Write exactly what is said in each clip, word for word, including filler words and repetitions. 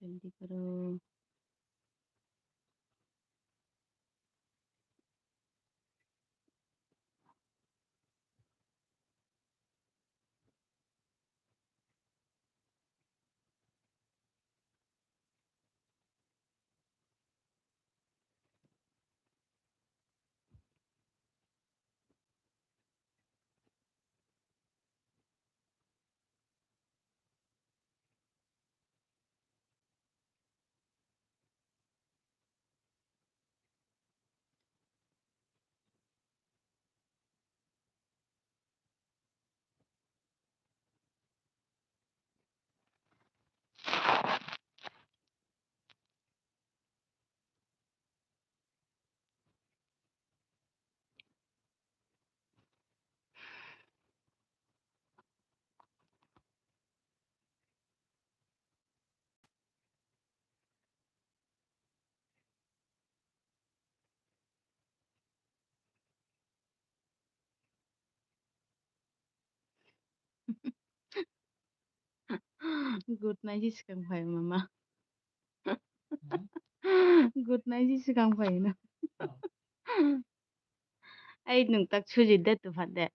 Jaldi karo. Good night si swkang phai mama. Hmm? Good night si swkang phai no. Oh. Ai nwng tak suji de tu phat de.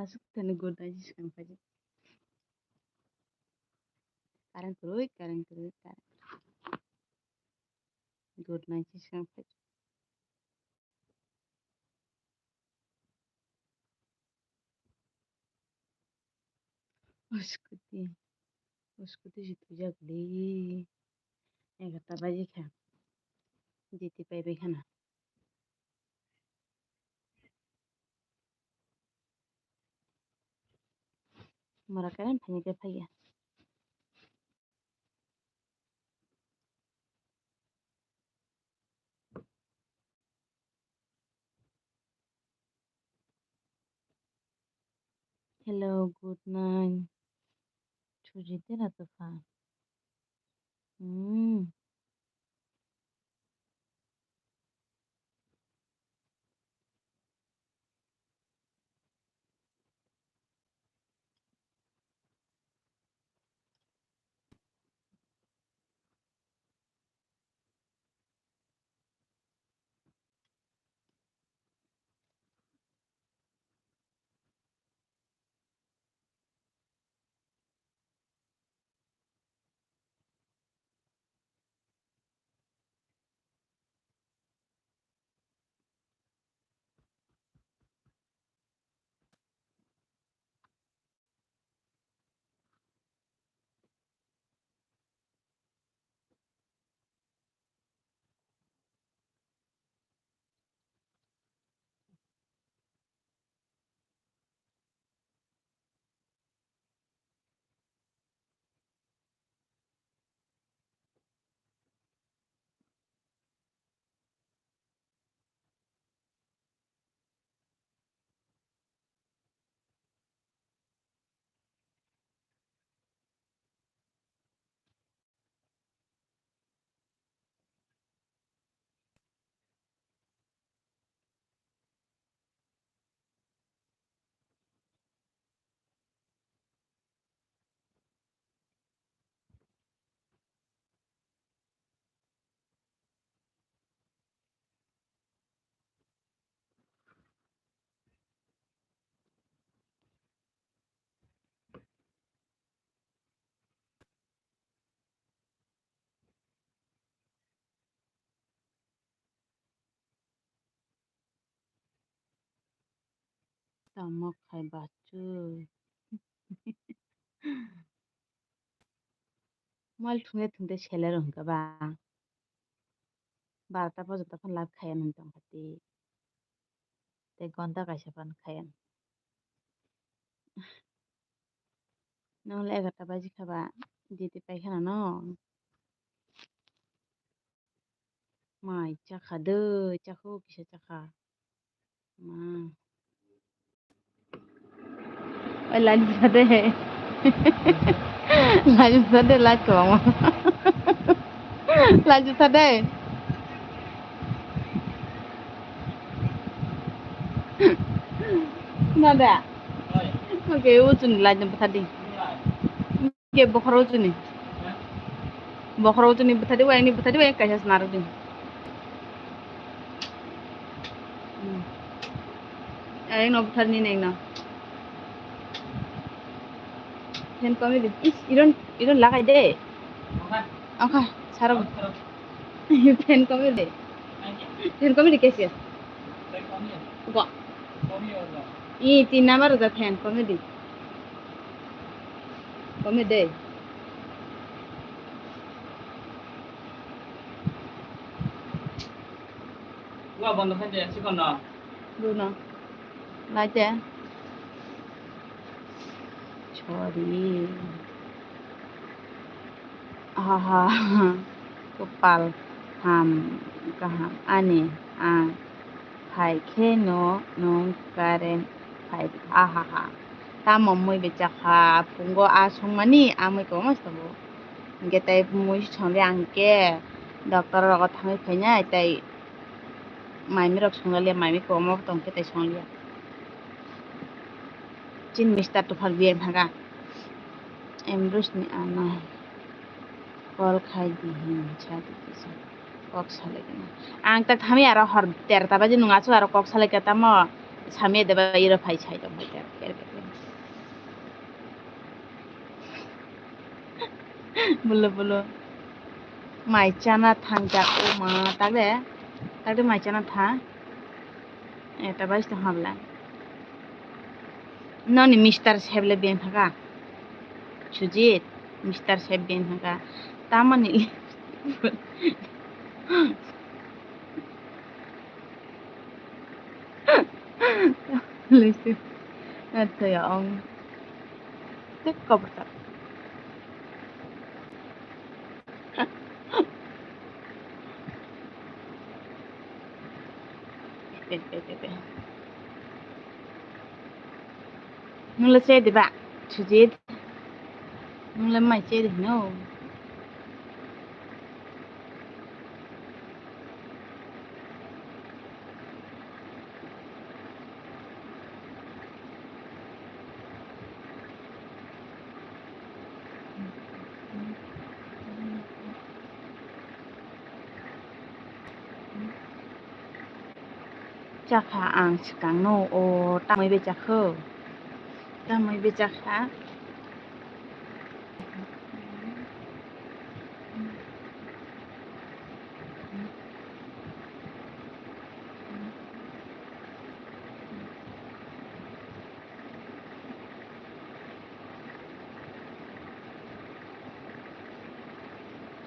Aswk thani good night si swkang phai. Current kwrwi, current kwrwi, current. Good night si swkang phai. O scooty, o scooty si thwijak le. Egarta baji kha. Jiti pai bai khana. Mora current phaini khe phaiya. Hello, good night. Suji de na tupha. Hmm. Tamo khai bachwi. Mal thungya thungde seler hwnkha ba. Barota pojota phano live khaya nang tongkha tei. Tei gonta kaisa phano khaya. Nang le egarta baji kha ba, jiti pai khana no. Mai chakha de, chakhu kisa chakha. Ma. Oi, light busa de. Light busa de, light kwbangma. Light busa de. Nada. Oke, o chwng light no bwthar di. Ke bokhoro chini. Bokhoro chini bwthadi wai ni bwthadi wai kaisa snar di. Ai no bwthar ni neng no. Fan kami di. Is, iron, iron lagai de. Oka, saro. Fan kami de. Fan kami di kesi. Go. I tin number da fan kami di. Kome de. Wa bondo khai de, chikon no. Duno. Lai de. Chori. Aha. Kopal ham kaham ani ang. Phai khe no nwng current phai di. Ahaha. Tamo mui bechakha phungo a songmani a mui kwbangma se tongo. Hinkhe tei mui songli ang khe doctor rogo thangwi phainai tei maimi rok songlalia, maimi kwbangma tongkhe tei songlia. Chini mister Tuphar biyang thaga. Ambrose ni ano. Call khai di hin sa di kisa. Kok salai kena. Ang ta thami aro hor terta baje nung asu aro kok salai kena tamo. Samya deba iro phai sai tong phai ter. Bulo bulo. Mai chana thang jak o ma tagde. Tagde mai chana thang. Eta bai sto habla. Noni mister Seb le beng thaka. Sujit, mister Seb beng thaka. Tamani. Lesi. Ato ya ong. Tek kobor tak. Nung le che de ba? Sujit. Nung le mai che de no? Chakha ang swkangno, o tamwi bai chakho, tamwi bai chakha.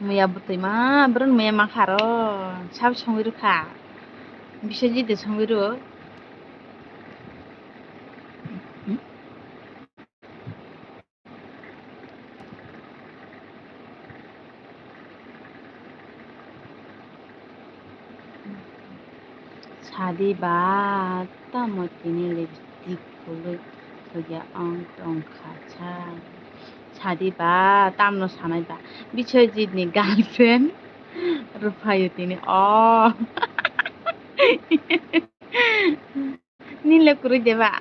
Muya bwtwi ma, bwrwni muya ma kha ro, sabo songwi rwkha. Biswajit de songwi rwo. Sadi ba, tamo tini lipstick phulwi thokya ong tongkha sa. Sadi ba, tamno sanai ba? Biswajit ni girlfriend rwphaio tini. Oh. Nile kwrwi deba?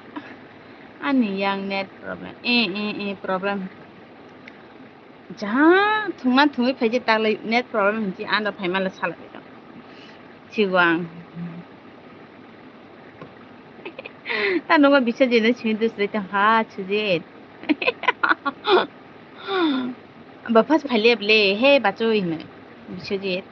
Ani yang net problem. Eh, eh, eh, problem. Jaha thungna thungwi phaije taklai net problem hinchi anda phaimala salai tong. Sigo ang. Ta nungwa Biswajit no simi dusri tong ha Sujit. Ba first phaile ble he bachoi hino Biswajit.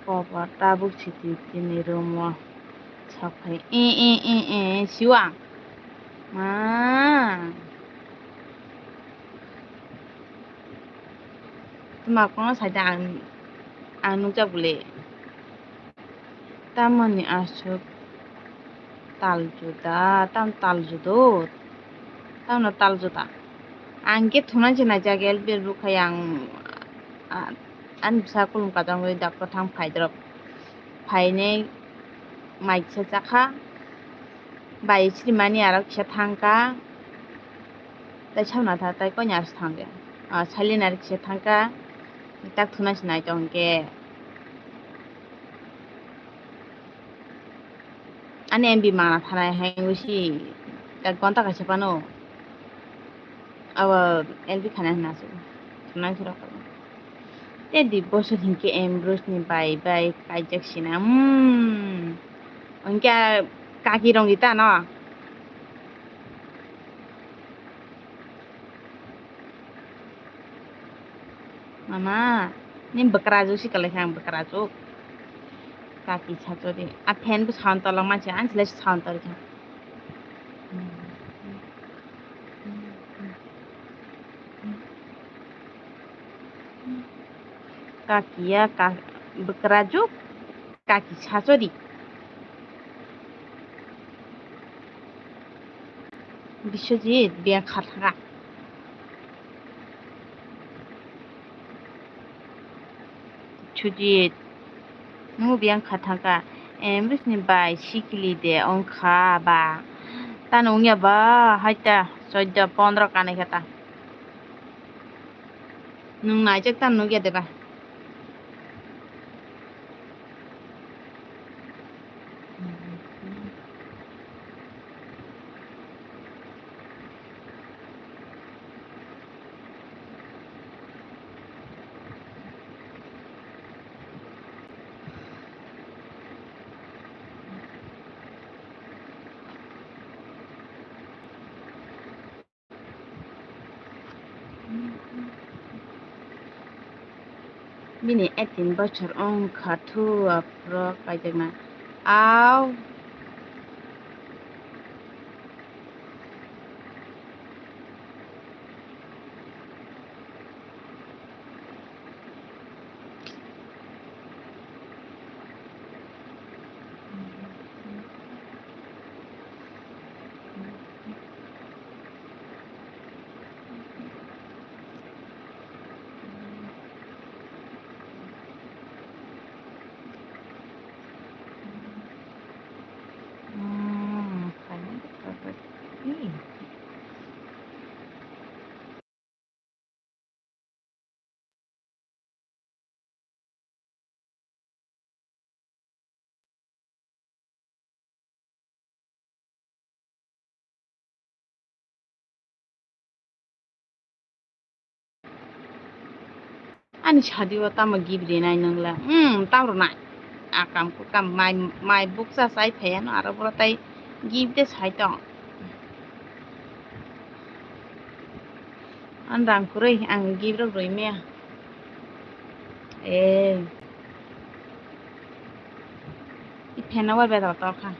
Kobo tabuk siti tini room o saphai. E, e, e, e, siwa. Ma. Tuma kono saida ang, ang nukjak bole. Tamoni aswk tal juda, tam tal judo, tamno tal juda. Ang khe thunai se naijak L B R bukhai ang, a, ani bwsa kulum kajangwi doctor thang phaidrop. Phainai mai kisa chakha, bai srimani aro kisa thangkha. Tai sauna tha, tai koini aro thangkhe. Ah, silent aro kisa thangkha. Tak thuna se nai tongkhe. Ani M B mana thanai hai wngwi si ek ghonta kaisa phano abo M B thanai hwnna aswk thumnai se rw kha. Tei di bosor hinkhe Ambrose ni bai bai kaijak sina, hmm, hinkhe kaki rong di ta no. Mama, ni bwkrajwk si kwlai kha ang bwkrajwk. Kaki sachori. A fan bo sound tolok manse, ang silai sound tolok kha. Kaki ya, ka-, bwkrajwk, kaki sachori. Biswajit, biyang kha thangkha. Biswajit, nwng biyang kha thangkha. Em, bisni bai sikili de wngkha ba. Tano wngya ba, haita, choddo, pondro kanai kha ta. Nwng naijak tano nukya de ba. Bini eighteen bochor wngkha thu aphuru kaijakna. Au. Ani sadi o tamo gift rinai nwng le? Hmm, tamo rwnai. Akam kukam mai, mai bukcha chai phaiya no, aro boro tai gift de sai tong. Ang rang kwrwi, ang gift rok rwi maya. Eh. I fan o bai bai tor kha.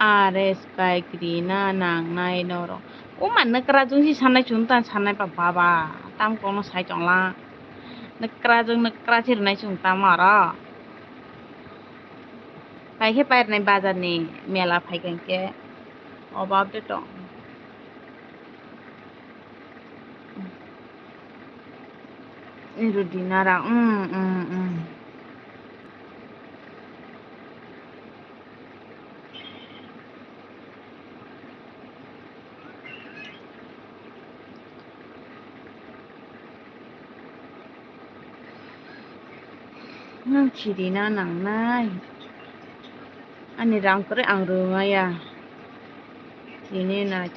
Are sky green na nangnai norok. O ma nokra jwng si sanai chwng ta sanai ba baba. Tam kono sai chwng la. Nokra jwng nokra si rwnai chwng tamo aro. Pai khe pai rwnai bazar ni mela phai khe hwnkhe. Obo update tong. Rudi nara, mm, mm, mm. Nwng chirina nangnai. Ani rang kwrwi ang rwmaya. Tini nai.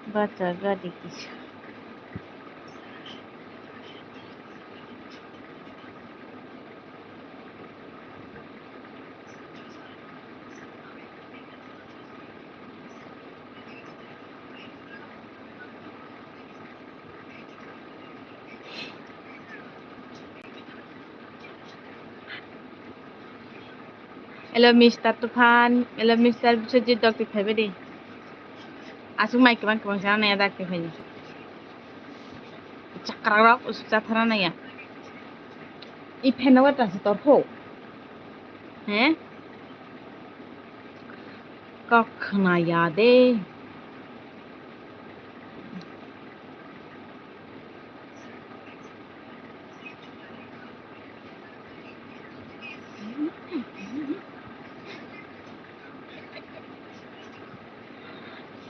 Bacha gari kisa. Hello, Mister Tufan. Hello, Mister Biswajit, dok twi phaibai di. Aswk mai kwbang kwbang sana naya dak twi phai. Chakra rok usuk chathara naya. I phen no ta si torpho. He? Kok khna ya de.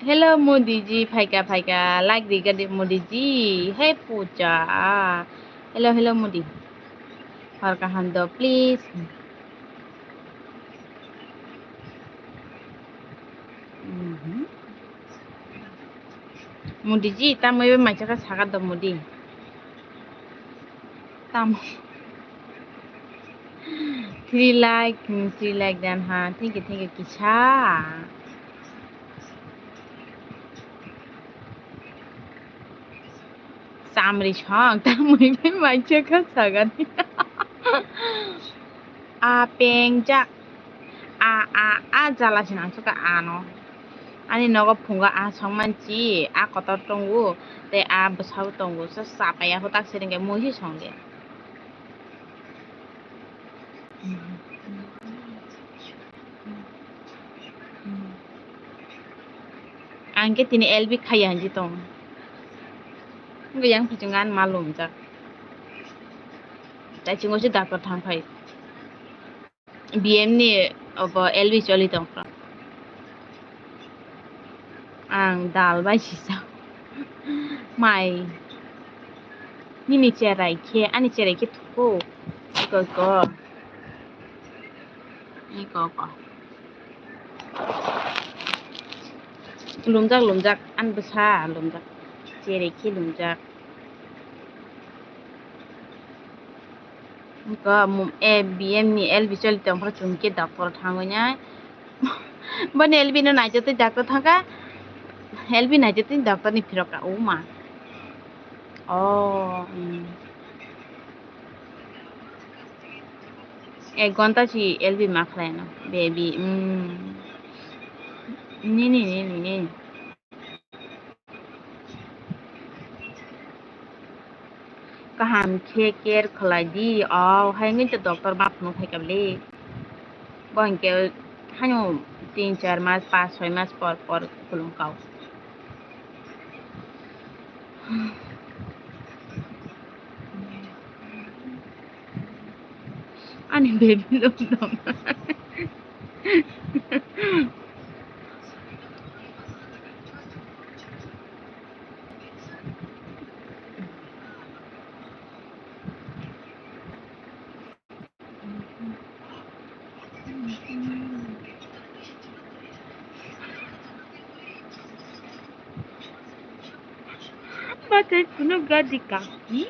Hello, Modi ji, phaika, phaika, like ri gadi, Modi ji. Hey, puja. Hello, hello, Modi. Hor kaham do, please. Mhm. Modi ji, tamo ebe maisa kha saka do Modi. Tamo. Three like, hmm, three like dan ha. Thank you, thank you, kisa. Chamri song, tamwi bai maisa kha sagani. A pengjak. A, a, a jala se nang suka ano. Ani nogo phungo a song manchi, a kotor tongo, tei a bwsao tongo. Sa chapaya ho tak se ringke mui se song de. Ang khe tini L B khaiya hinwi tong. Wngkha yang phaising ani ma lumjak. Taichungo se doctor thang phai. B M ni obo L B choli tong phro. Ang dal bai sisa. Mai. Nini cherai khe, ani cherai khe thuko. Iko, iko. Iko, iko. Lumjak, lumjak. Ani bwsa lumjak. Cherai khe lumjak. Iko, mu-, e, B M ni L B choli tong phro chum khe doctor thangwi nai. Boni L B no naijotwi doctor thangkha. L B naijotwi doctor ni phirokha, o ma. Oh, mm. Ek ghonta si L B ma khlaino, baby, mm. Nini, nini, nini. Kaham khe care khlai di. O, hai wngwi to doctor ma phunuk phai kha bwle. Bo hinkhe haino tin char mas, pas soi mas por por khulum kao. Ani baby lom dom. Batai phunuk gadi kaki.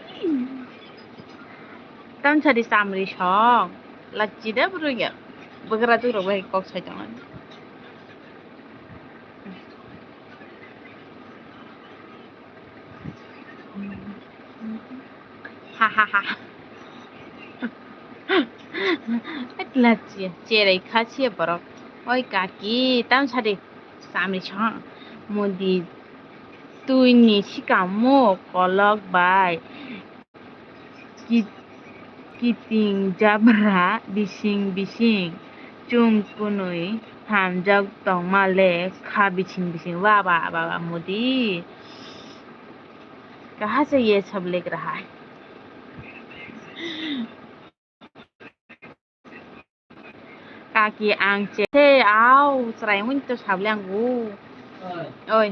Tamsa di samri song. Lachi da bwrwi ya. Bwgra tu rok bai kok sai tongo. Ha, ha, ha. Lachi cherai kha se borok. Oi kaki, tamsa di. Samri song, Modi twi ni sikamo kolok bai ki-, kiting jabra bising bising chum kunui hamjak tongma le kha bising bising. Wa ba ba ba Modi. Kaha se ye sab lik raha hai. Kaki ang che, he, au, chwrai wngwi to sable ang o. Oi. Oi.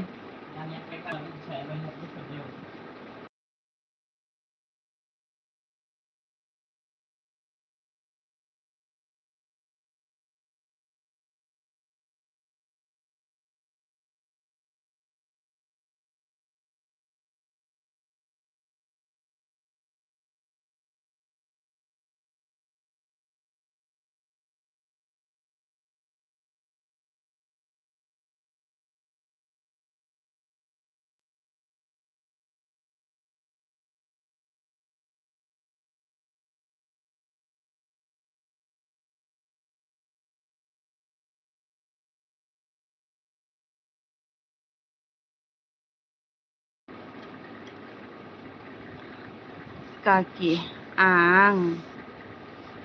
Kaki, ang,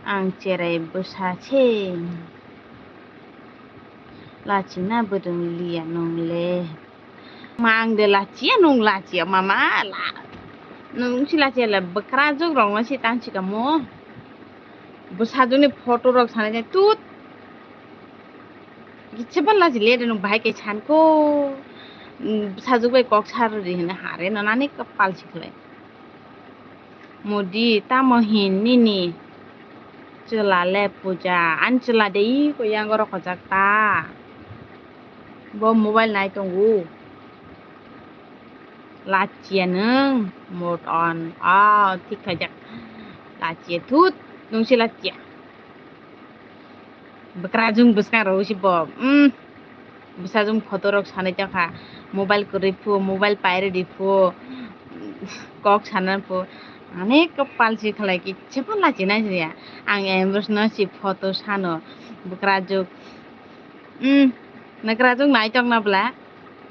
ang cherai bwsa se. Lachina bwrwng liya nung le. Ma ang de lachiya nung lachiya mama la. Nung si lachiya la bwkrajwk rok no si tang si kamo. Bwsajwk ni photo rok sanai jai tut. Kichhe bal lachi le de nung bahai ke san ko. Bwsajwk bai kok sar ri hwnwi hare no nani kapal si khlai. Modi, tamo hin nini chwla le puja? Ani chwla de iko yango rokhojak ta. Bo mobile nai tongo. Lachiya nwng, mot on. Ah, thik khaijak. Lachiya thut, nwng se lachiya. Bwkrajwng bwskang rw si bo. Umm. Bwsajwng photo rok sanai tongkha. Mobile kwrwi phu, mobile pairwi phu. Kok sana phu. Ani kwpal si khlai ki, se phan lachi nai ya. Ang emrus no si photo sano. Bwkrajwk. Umm. Nakrajwk nai tongna bwla.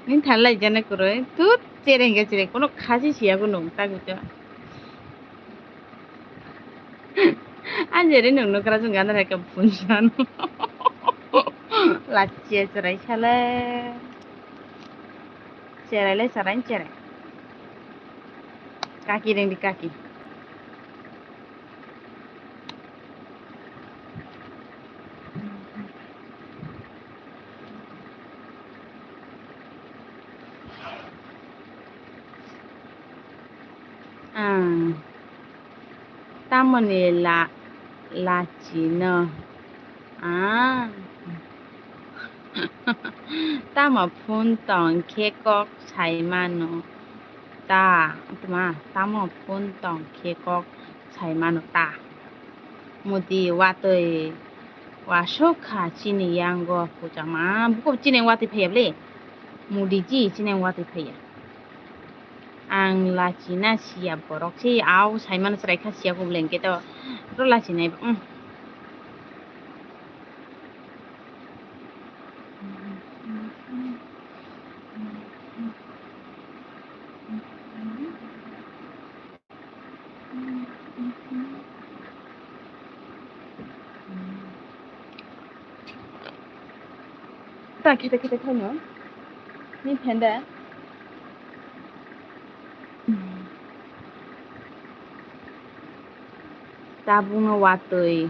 Ni thalai jana kwrwi. Tut, chereng ga chereng. Kono khasi siya bo nung tagwi to. Anjeri nung nukra jung gana reka punsan. Lachia cherai sale. Cherai le cherai cherai. Kaki reng di kaki. Ang tamoni la, lachino. Ah. Tamo phone tong khe kok sai mano. Ta, tama, tamo phone tong khe kok sai mano ta. Modi watwi wasuk kha chini yango puchama. Buko chini watwi phaiya bwle. Modi ji chini watwi phaiya. Ang lachina siya borok se au saimano chwrai kha siya ko bwle hwnkhe to ro lachinai. Ta khete khete khaino. Ni phende. Tabukno watwi.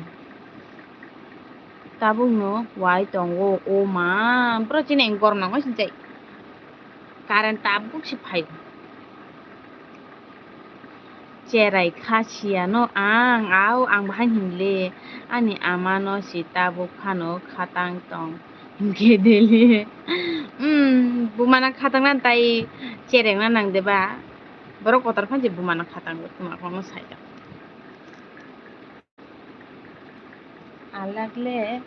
Tabukno wai tongo. O ma, bro chini engkor nango sinjai. Current tabuk si phai. Cherai kha siyano ang, au ang bahai hinle ani amano si tabuk phano khatang tong hinkhe deli. Umm, bumana khatangna tai cherengna nang de ba? Borok kotor phan je bumana khatang tuma kono sai da. Alak le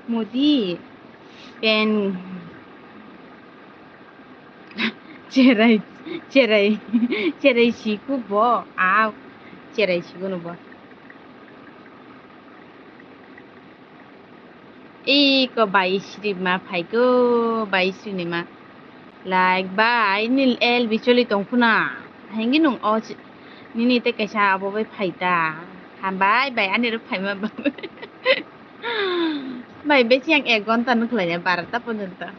Modi pen cherai, cherai, cherai siku bo, a cherai siku no bo. Iko bai sri ma phaiko, bai sri ni ma. Like bai nil el bicholi tongphuna. Hengi nung o si-, nini te kaisa abo bai phai ta. Hambai bai ani rok phaima ba. Bai besi ang ek ghonta nukhlai ya, barota porjonto.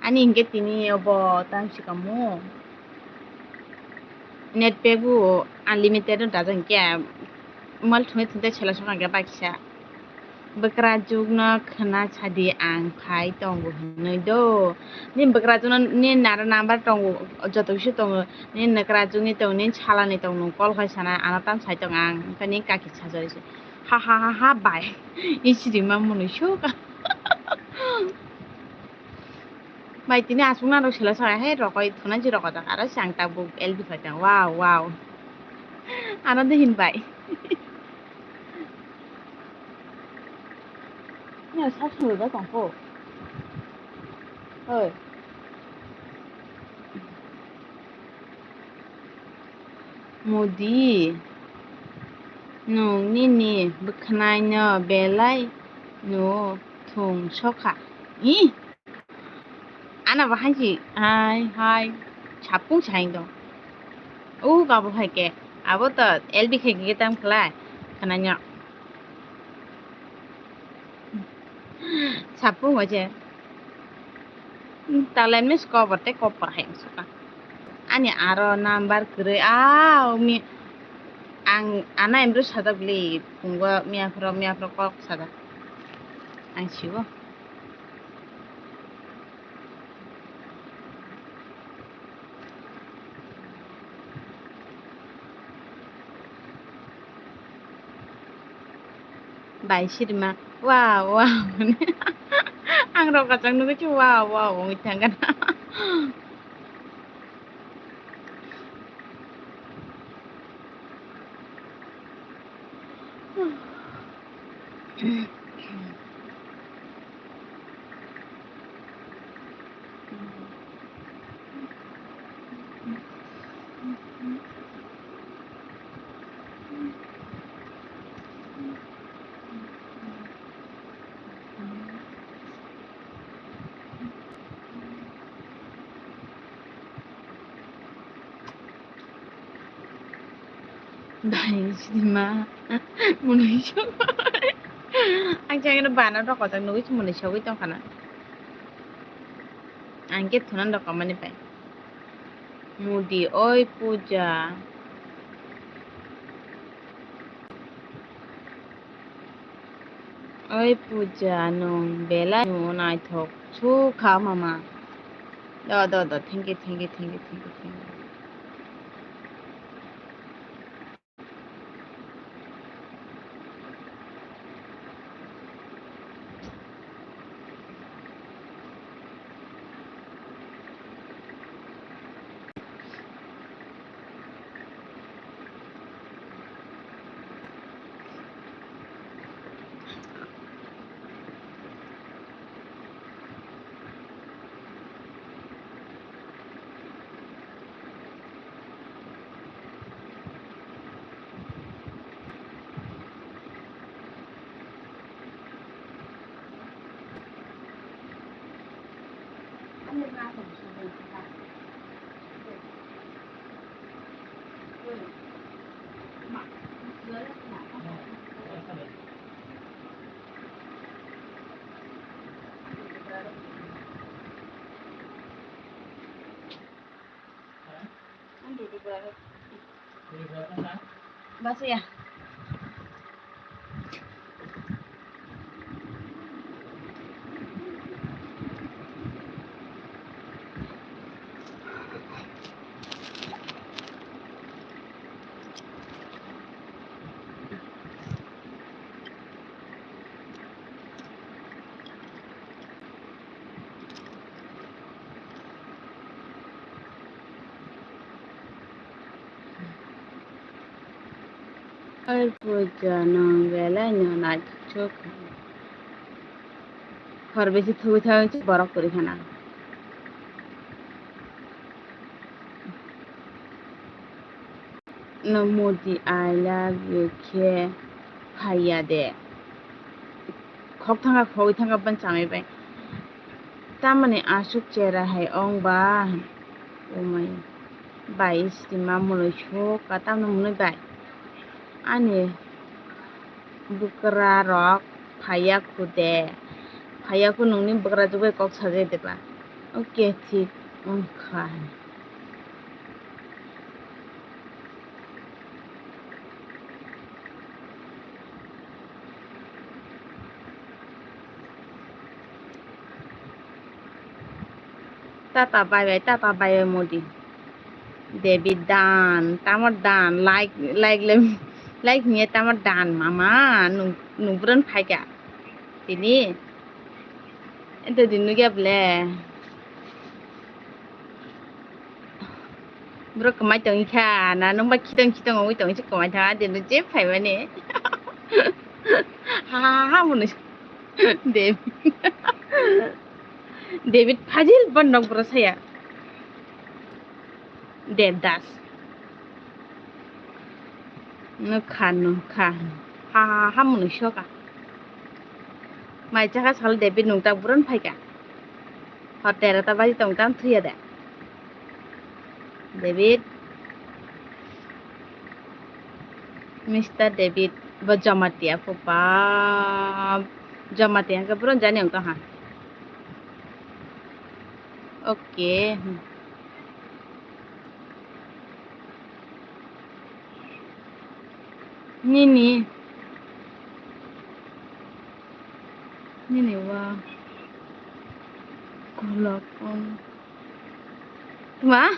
Ani hingke tini obo tang sikamo. Net pack bo unlimited no dajak hingke, mal thungnai thungnai sela songkha hingke bakisa. Bwkrajwk no khna sadi ang phai tongo hinui do. Nini bwkrajwk no nini naro number tongo, joto kisa tongo. Nini bwkrajwk ni tongo, nini sala ni tongo, nwng call khai sana, ano tam sai tong ang, hingke nini kaki sajari se. Ha ha ha ha bai. Isiri ma mwnwi suk. Bai tini aswk narwk sela saka he rokoi thunai si rokojak aro se ang tabuk L P phai tong wow wow. Ano de hin bai. Nya sak suru da tong ko. Oi. Modi, nwng nini bwkhwnaino belai no thung sokha. Ih! Ano bo hai si, hai, hai. Hapung saing dong. O babu hai ke, abo to L B khai ke tam khlai, khananya. Sapung waje. Talai mis kobo te kopor hai suka. Ani aro number kwrwi, a, umi, ang ana emro sajak bli, pungo miya phoro, miya phoro kok sajak. Ang siwo. Bai sirima, wow, wow. Ang rok kachang nugui se wow, wow, wngwi thangkha. Bai, sima. Munui sogwi. Ang chakno bana rok kotor nugui se munui sogwi tongkha na. Ang khe thunan rok mani pai. Mudi, oi puja. Oi puja, nwng belai no naithok sukha mama. Do, do, do, thank you, thank you, thank you, thank you, thank you. Basi ya. Oi puja, nwng belai no naithok. Hor bisi thugwi thagwi borok kwrwi khana. No Modi, I love you khe phaiya de. Khok thangkha, khogwi thangkha ban chamai bai. Tamoni aswk chera hai ong ba? Omai bai sima mwnwi suk ka tamno mwnwi bai. Ani bwkra rok phaiya khu de. Phaiya khu nungni bwkra jugui kok sajai de ba. Oke, thik wngkha. Tata bye bye, tata bye bye Modi. David dan, tamo dan, like, like le, like niya tamo dan, mama, nung, nung buron phaika. Tini. Ento din nugya ble. Bro kwmai tongwi kha na, nungba khitong khitong wngwi tongwi se kwmai thang, adi no je phaimani. Ha ha ha mwnwi. David. David Fazil ban nok bro saya. Devdas. Nukha, nukha. Ha, ha, ha, mwnwi soka. Mai chakha sal David nungtak buron phaika. Hor tera ta baji tong tam thuya de. David. Mister David, bo Jamatia po ba. Jamatia ke bro jani ang to ha. Okay. Nini. Nini wa. Kolok on. Tuma?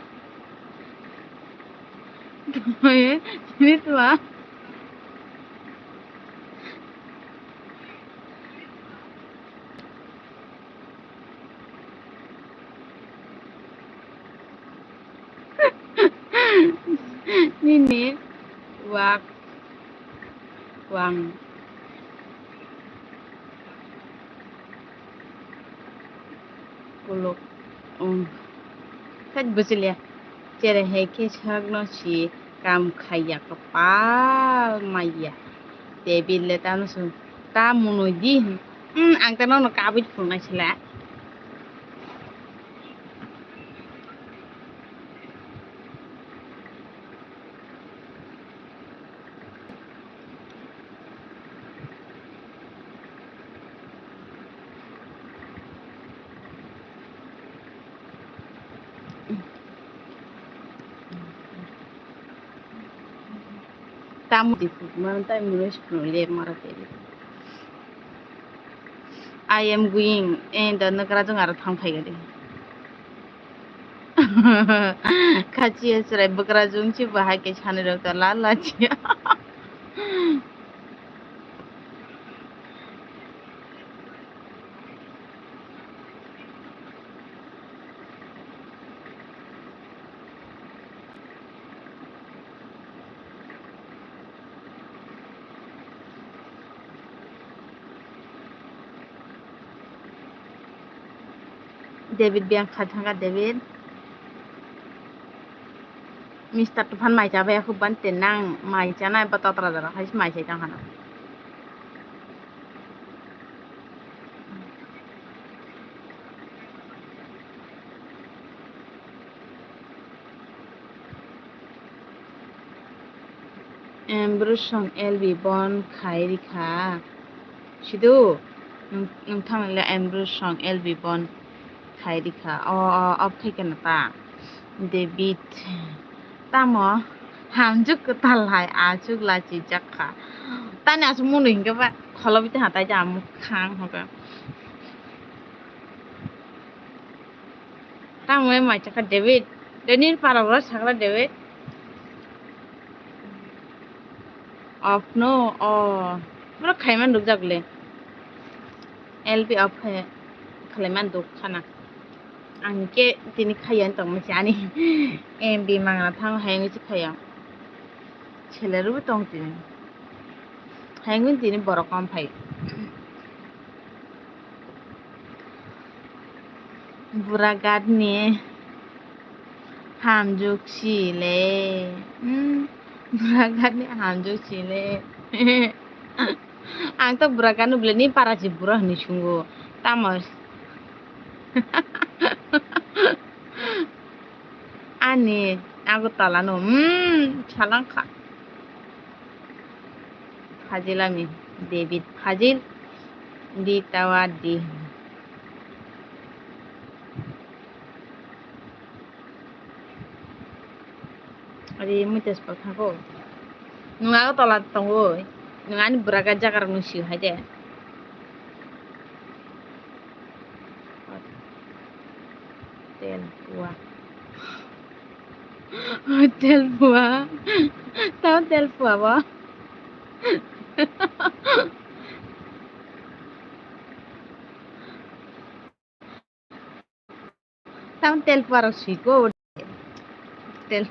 Tuma ye? Ini tuma? Nini wak wang. Kuluk. Um. Thak bwchwlya. Cherai hai khe sakno si kam khaiya kwpal maiya. Tei bile tamo song ta munui di. Hmm, ang ta nono kabui phunai sila. Tamo di man tai muro sipno le mara teri. I am going. Eh, da nagra jong aro thang phai gadi. Khachi ya chwrai bwkrajwng chi bahai ke sani rok ta la la chi. David biyang khai thangkha, David. Mister Tuphan mai chabai, hubban te nang mai chanai ba totra jora khai mai chai tang hana. Ambrose song L B bon khai rikha. Sidu, nung, nungthang le Ambrose song L B bon khai rikha. O, o, off khai kena ta. David. Tamo hamjuk kwtal hai achuk lachi jakha. Tani asuk munu hingke ba kholobi ta hatai ja amuk khang hoka. Tamo mai chakha David. Deni para ura sakra David. Off no, oh. Mura khaiman rukjak le. L B off khai, khalaiman duk khana. Ang ke tini khaiya tong masi ani. M B mangna thang hai ngi khaiya. Chele ru tong tini. Hai ngi tini borok kom phai. Buragatni hamjuk sile. Hmm, buragatni hamjuk sile. Ang to buragatno bwlai ni para si bura hinwi sungo. Tamo? Ani Agartala no, hmm, salangkha. Fazil ami, David Fazil, di tawa di. Ari mui tei sipok thangkho. Nwng Agartala tongo, nwng ani bwraga jaga rok nung sio hai de. Hotel pua. Hotel pua. Tamo hotel pua bo. Tamo hotel pua rok siko. Hotel.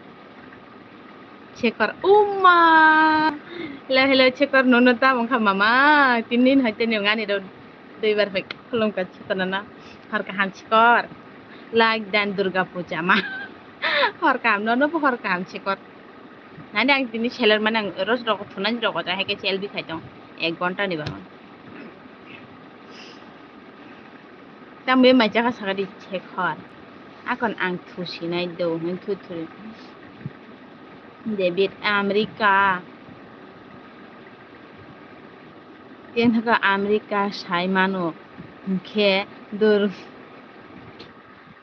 Chekor. Uma. Hello, hello, Chekor, nono ta wngkha mama. Tinin hai tini wngani do. Duibar bai khulumkha Chekor nono. Hor kaham Chekor. Like dan Durga Puja ma. Hor kaham nono bo hor kaham Chekor. Nani ang tini seller mani ang ros rok thunani rok ja hai ke L B khai tong. Ek ghonta ni bagwi. Tamo mai chakha sakadi Chekor. Akon ang thusinai do hwn thu thu. David America. Tei hwnkhe America sai mano hwnkhe dur.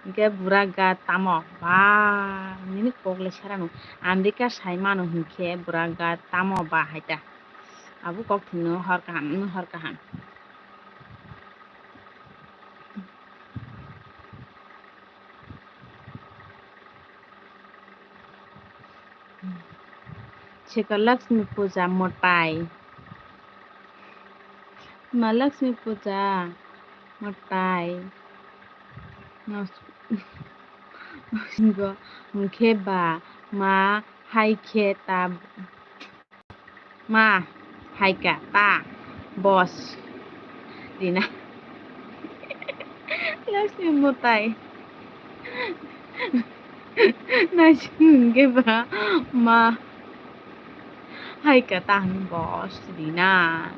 Hwnkhe bura ga tamo? Ba, nini kok le serano. America sai mano hwnkhe bura ga tamo ba hai ta. Abo kok thwngno hor kaham, hor kaham. Chikon Lakshmi Puja mwtai. Ma Lakshmi Puja mwtai. Nos-, nosingo hwnkhe ba ma hai khe ta. Ma, hai ka ta, boss. Rina. Lakshmi mwtai. Naising hwnkhe ba, ma, hai ka ta hwn boss, Rina.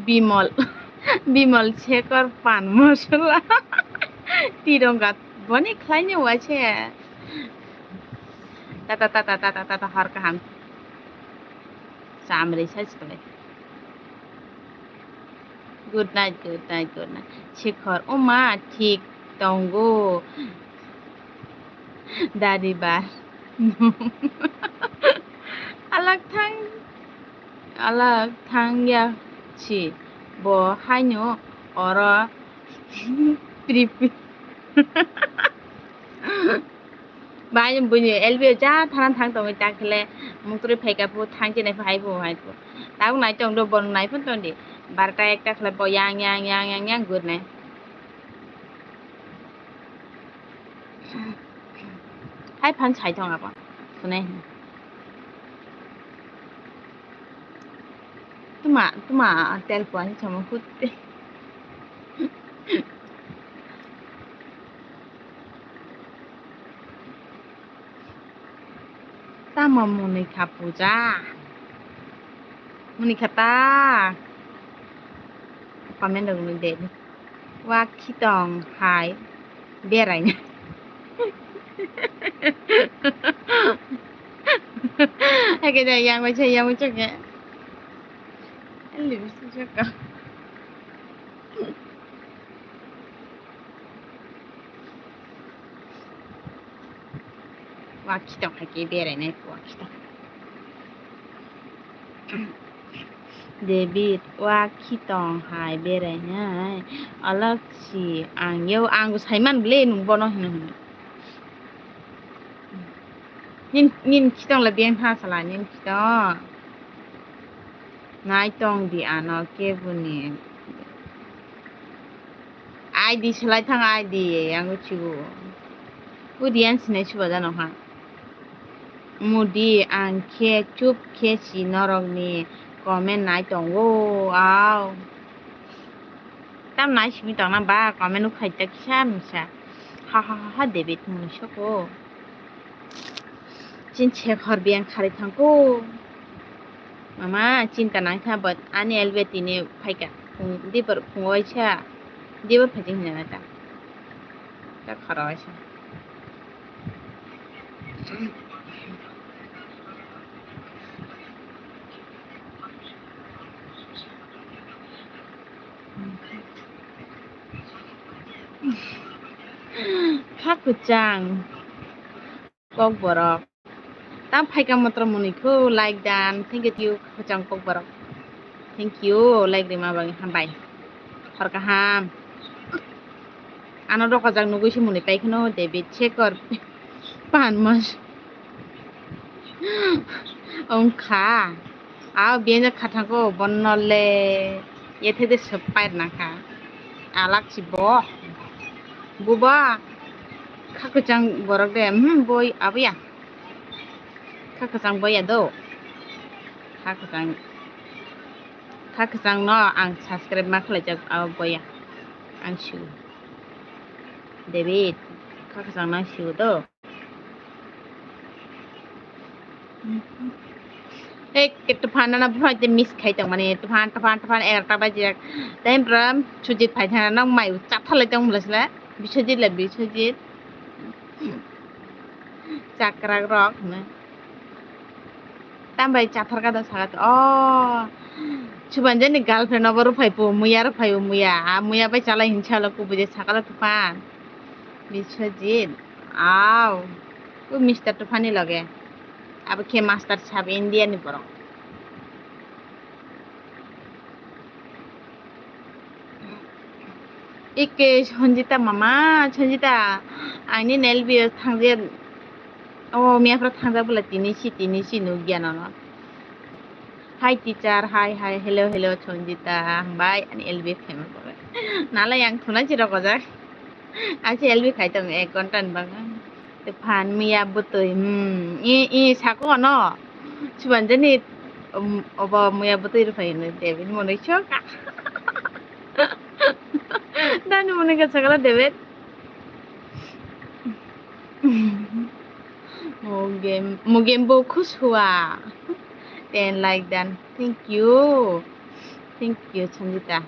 Bimol, Bimol Shekhar pan mosola. Tirongga boni khlaini waise. Tata, tata, tata, tata, hor kaham. Chamri sai sikolai. Good night, good night, good night. Shekhar, oma, thik tongo. Dari bar. Alak thang, alak thang ya si. Bo haino oro pripi. Bai buini L B o ja thana thang tongwi ta khele muktrwi phaika phu thang chinai phu hai phu hai phu. Tabuk nai tong do bon nai phun tong di. Barta ekta khele bo yang yang yang yang yang good nai. Hai phan sai thong abo. Khunai. Tuma, tuma, tel puan sama hutte. Tamo mwnwi kha puja? Mwnwi kha ta? Comment rok nwi de. Wa khitong hai beraina. Hake da yang wacha yang wacha ke. Lipstick ka. Wa khitong hai khe berainai wa khitong. David, wa khitong hai berainai. Alak si ang yo, ang bo saiman bwle nwng bono hino hino. Nin, nin khitong le beng tha sala, nin khitong. Nai tong di ano kebuni. I D selai thang I D, ang bo chibo. Audience sinai suba jano ha. Mudi ang khe chup khe si norokni comment nai tongo, au. Tam nai simi tongna ba comment ukhai ta kisa misa. Ha ha ha ha, David muni soko. Chin Shekhar biyang khari thangko. Mama, chinta nang kha, but ani L B tini phaika. Phung, dibor phung waisa. Dibor phaika hinna ta. Ta khara waisa. Kha kwchang. Kokborok. Tam phaika motor mwnwi kho like dan. Thank you, kwchang Kokborok. Thank you, like rima bagwi hambai. Hor kaham. Ano rokojak nugwi se mwnwi pai kheno David Shekhar. Pan mas. Ongkha. Ao biyang khathangko bonno le yethede sepai rwna kha. Alak si bo. Buba. Kha kwchang borok de. Hmm, boi abuya. Kha kwchang boya do. Kha kwchang. Kha kwchang no ang subscribe ma khlaijak abo boya. Ang siu. David. Kha kwchang no ang siu do. Ek, Tuphan nana buphang te miss khai tong mani, Tuphan, Tuphan, Tuphan, egarta bajijak. Tei bwrwm Sujit phai thangna nang mai chatha lai tong bwla sila. Biswajit la Biswajit. Chakrak rok hwnwi. Tam bai chathar ka da sagat. Oh. Subanjani girlfriend obo rw phai po, muya rw phai o, muya. A muya bai chalai hinsa lo kubui je sakala Tuphan. Biswajit. Aw. U Mister Tuphani loge. Abo khe master sab India ni borok. Ike Sanjita mama, Sanjita, ani L B o thangjak. Oh, miya phra thangjak bwla tini si, tini si nukya nono. Hi teacher, hi, hi, hello, hello, Sanjita, hambai, ani L B khaima pore. Nala yang thuna chirok ojak. Achi L B khai tong ek ghonta ni bagwi. Tei phan miya bwtwi, hmm, i, i, sako no. Subanjani, um, obo miya bwtwi rw phai hwnwi David monwi sok. Dani monwi ka sakala David. Mugem, mugem bo khush hua. Ten like dan. Thank you. Thank you, Sanjita.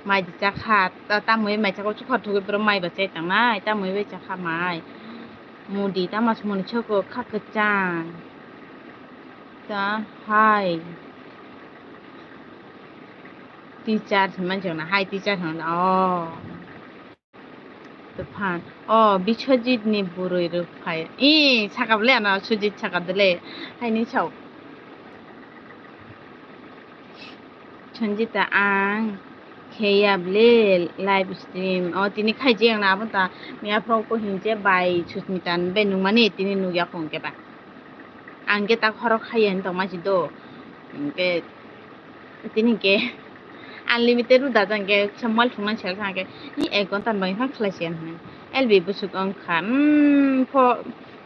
Mai di chakha, ta, tamwi mai chakha, chukha thugwi borok mai ba chai tangnai, tamwi bai chakha mai. Mudi tama sumoni choko kha kwchang. Ta hai. Teacher hinwi manjak na, hai teacher hinwi na, oh. Tuphan. Oh, Biswajit ni bwrwi rw phai. Ih, sakap le ano, Sujit sakap de le. Haini sao. Sanjita ang kheyab le live stream. Oh, tini khaiji ang na abo ta. Miya phro ko hinje bai Susmita ni bai nungmani tini nugya khong keba. Ang khe tak horok khaiya hinwi tongma si do. Hwnkhe tini hwnkhe unlimited rw da jang khe kisa mobile thwngna sel thang khe ni ek ghonta ni bagwi phang khlai se hinwi. L B bwswk wng kha, hmm, fo-,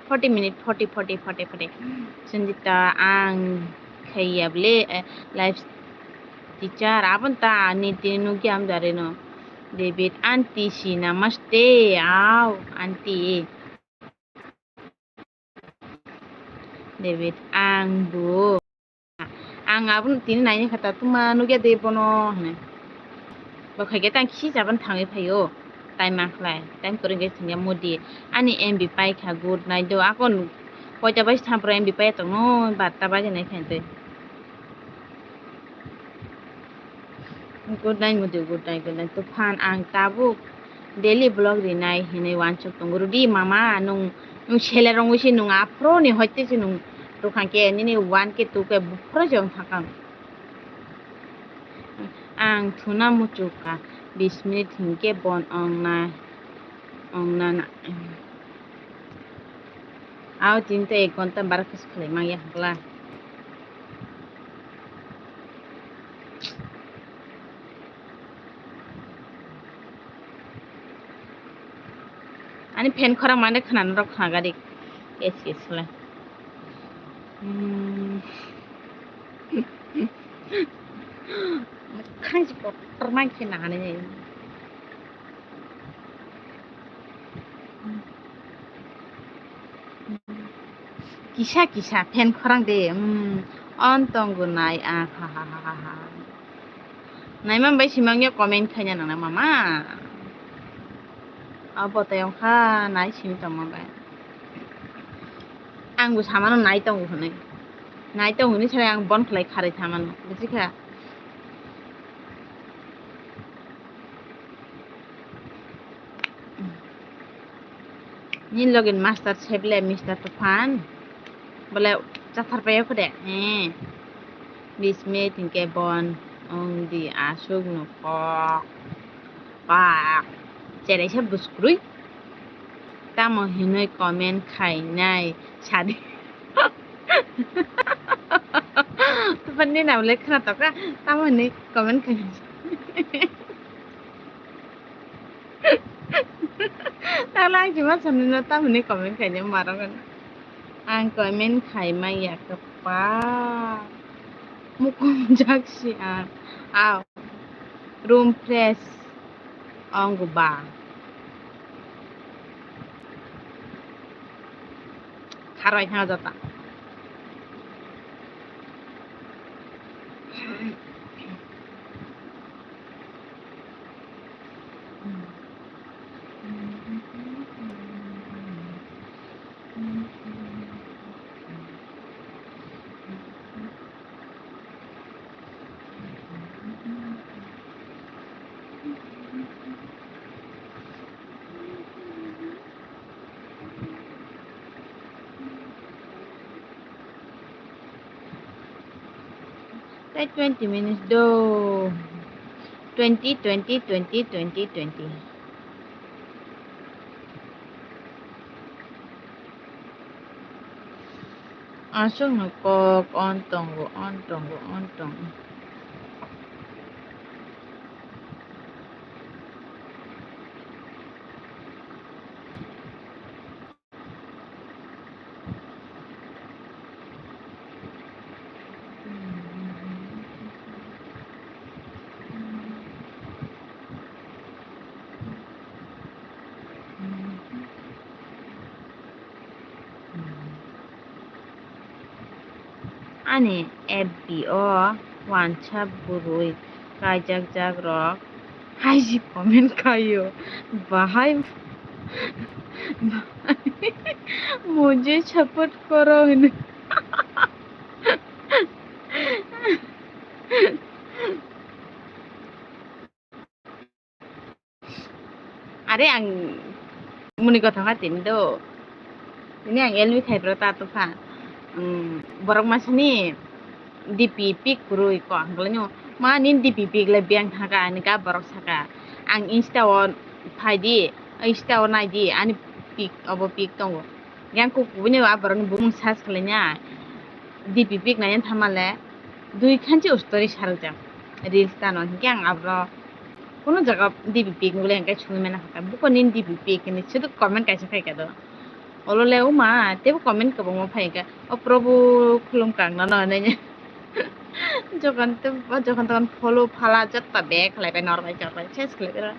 forty minute, forty, forty, forty, forty. Sanjita ang khaiya bwle, eh, live teacher, aboni ta ani tini nugya amjare no. David aunty si namaste, aw aunty. David, ang bo. Ang abono tini naini kha ta, tuma nugya de bono hwnwi. Bo khai khe tang khi jaban thangwi phaio. Tai ma khlai, tai kwrwng khe thwngya modi. Ani M B pai kha, good night do. Akon koita bai thampra M B pai tongno, barta baje nai khain twi. Good night, Mudi, good night, good night. Tuphan, ang tabuk daily vlog rinai hinwi uansuk tongo. Rudi mama, nung, nung seler rongwi se nung aphro ni hoite se nung rwkha khe nini one K, two K buphro se wng thangkha. Ang thuna muchukha, bis minute hinkhe bon ong na, ong na na. Aw, tini to ek ghonta bara khe se khlai mangya hwnkla. Ani fan khorang mane khna norok khna gari. Yes, yes, le. Hmm. Khang si kotor mang khe nani. Kisa kisa fan khorang de, mm, on tongo nai, ah, ha, ha, ha, ha, ha. Naima bai simang ya comment khaina nang na mama. Abo tayong kha nai simi tongma bai. Ang bo samano nai tongo hwnwi. Nai tongo hwnwi sai ang bon khlai kharwi thamano, buji kha? Nini logi ni master se bele Mister Tufan. Bole chathar paio kho de. He. Bismit hinkhe bon ong di aswk no kok. Kok. Cherai se bwswk kwrwi. Tamo hinwi comment khainai sadi. Tufan ni nabole khna toka. Tamo hinwi comment khainai. Tala ang chuma samni no tamni comment khaina marok. Ang comment khai maya kapa. Mukum jaksi ang. Aw. Room fresh. Ang ba. Kharoi ha jata. Tai twenty minutes do. Twenty, twenty, twenty, twenty, twenty. Aswkno kok on tongo, on tongo, on tongo. Ani F B o wansa bwrwi kaijakjak rok haisi comment khaio, bahai, bahai mujhe support koro hwnwi. Are ang muni kotha kha tini do. Tini ang L B khai bro ta tokha. Um, borok masani D P pic kwrwi ko ang bolai no. Ma nini D P pic le biyang thaka ani ka borok saka. Ang Insta o phai di, Insta o nai di ani pic obo pic tongo. Yang kuk kubuni a borok ni bumung search khlai nya. D P pic nai thamale. Dui khanchi story sarjak. Reels tano hinkhe ang abro Kuno jaga D P pic nugule hingke sungwi mena kha. Buko nini D P pic hinwi sudu comment kaisa khai kado. Olo le uma tebo comment kwbangma phai kha. O Probu khulum kang nano hinwi. Jokhon to, jokhon tokhon follow phala jotta back khlai bai norbai chorbai ses khlai bai.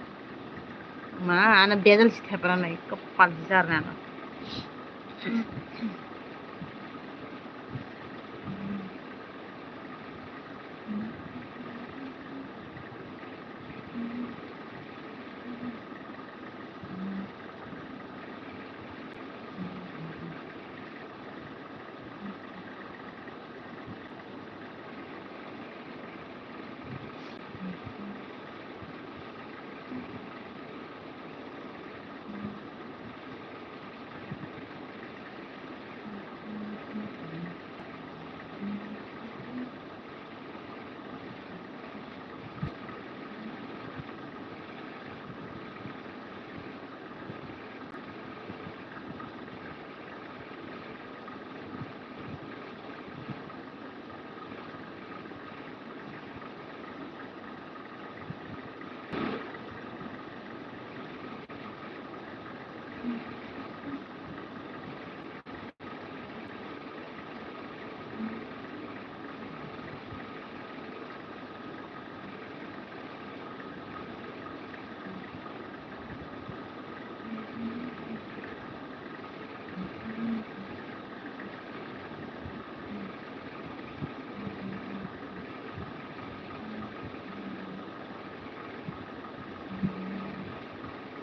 Ma ano bejal si thepra nai kopal si jar nano.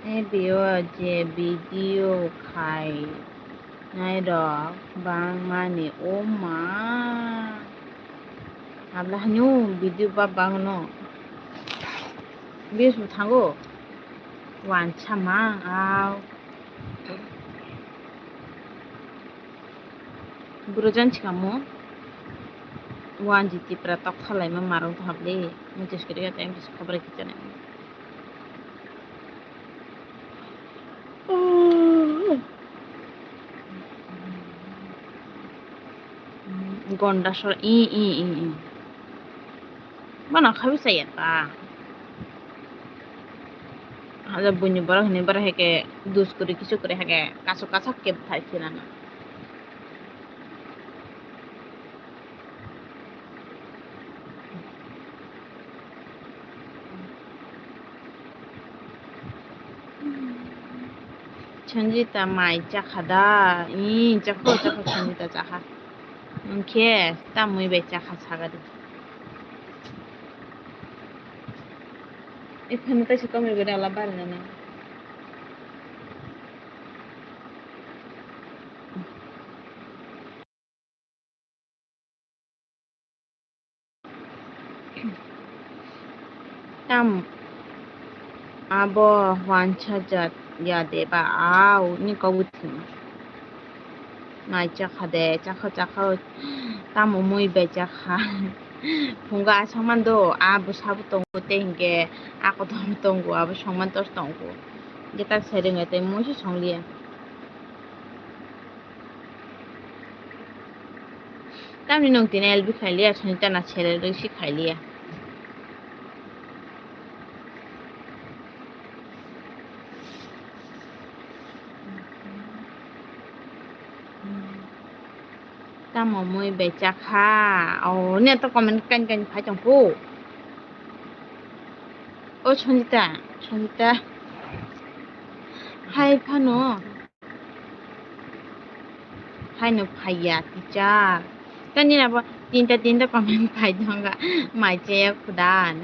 Ebio je video khai nairok bangmani oma. Abla hanu video ba bangno. Views bo thango. Wansa mang au. Buro jan sikamo. One G T pra tok khalai ma marong to hable. Mutis kiri kata yang bis khobra kichana. Gonda sora i, i, i, i. Bana khabi saya ta. Ada bunyi borok hini borok heke dus kuri kisu kuri heke kasuk kasuk ke thai sinana. Sanjita mai chakha da? Ih, chakho, chakho, Sanjita chakha. Hwnkhe tamwi bai chakha sagadi. Ephano taisa komai bai rala barinana. Tam abo wansa jat ya deba au ni kobu thima. Nai chakha de, chakha, chakha, tamo mui bai chakha. Phungo aswk mando, a bwsabo tongo, tei hinkhe a kotor tongo, abo songman tor tongo. Hinkhe tak sai rwngo, tei mui se songliya. Tamni nwng tini L B khailiya, Sunita na selel rwisi khailiya. Tamo mui bai chakha. O, ne to comment kain kain phai tongkhu. O Sanjita, Sanjita. Hai phano. Haino phaiya teacher. Tani abo tinta tinta comment phai tongkha. Mai chaya khuda.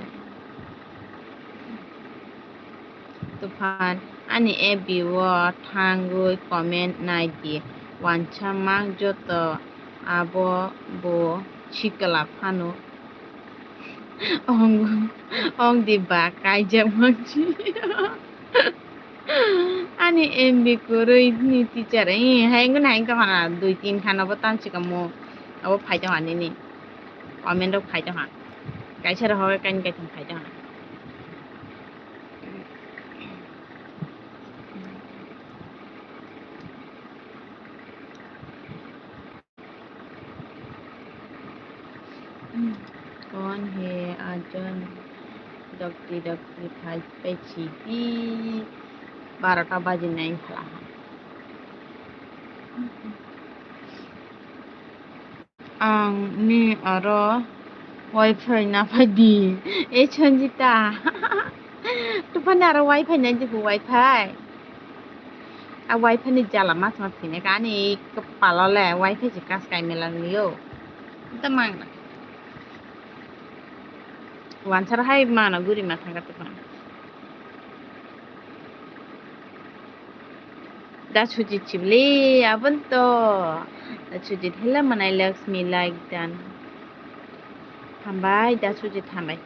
Tufan, ani F B o thangwi comment nai di, wansa mak joto abo bo sikla phano. Ong, ong di ba, kaijak mansi. Ani M B kwrwi ni teacher, eh, hai wngkha, hai wngkha hana, dui tin khana bo tamsi kamo, abo phai tongkha nini, comment rok phai tongkha, kaisa rok hokhe kaini kaitham phai tongkha. कौन है आजन? डॉक्टरी डॉक्टरी फाइव पे छिटी बारह टा बजे नहीं खड़ा है। Ang ni aro wifi na phai di. E Sanjita. Tufani aro wifi na di wifi. A wifi ni jala mas mas thine ka ani kapalo le wifi si kas kai mela nio. Ta mang na. Wansar hai mana guri ma thanga Tufan. Da Sujit chibli abon to. Da Sujit hela manai Lakshmi like dan. Hambai da Sujit hambai.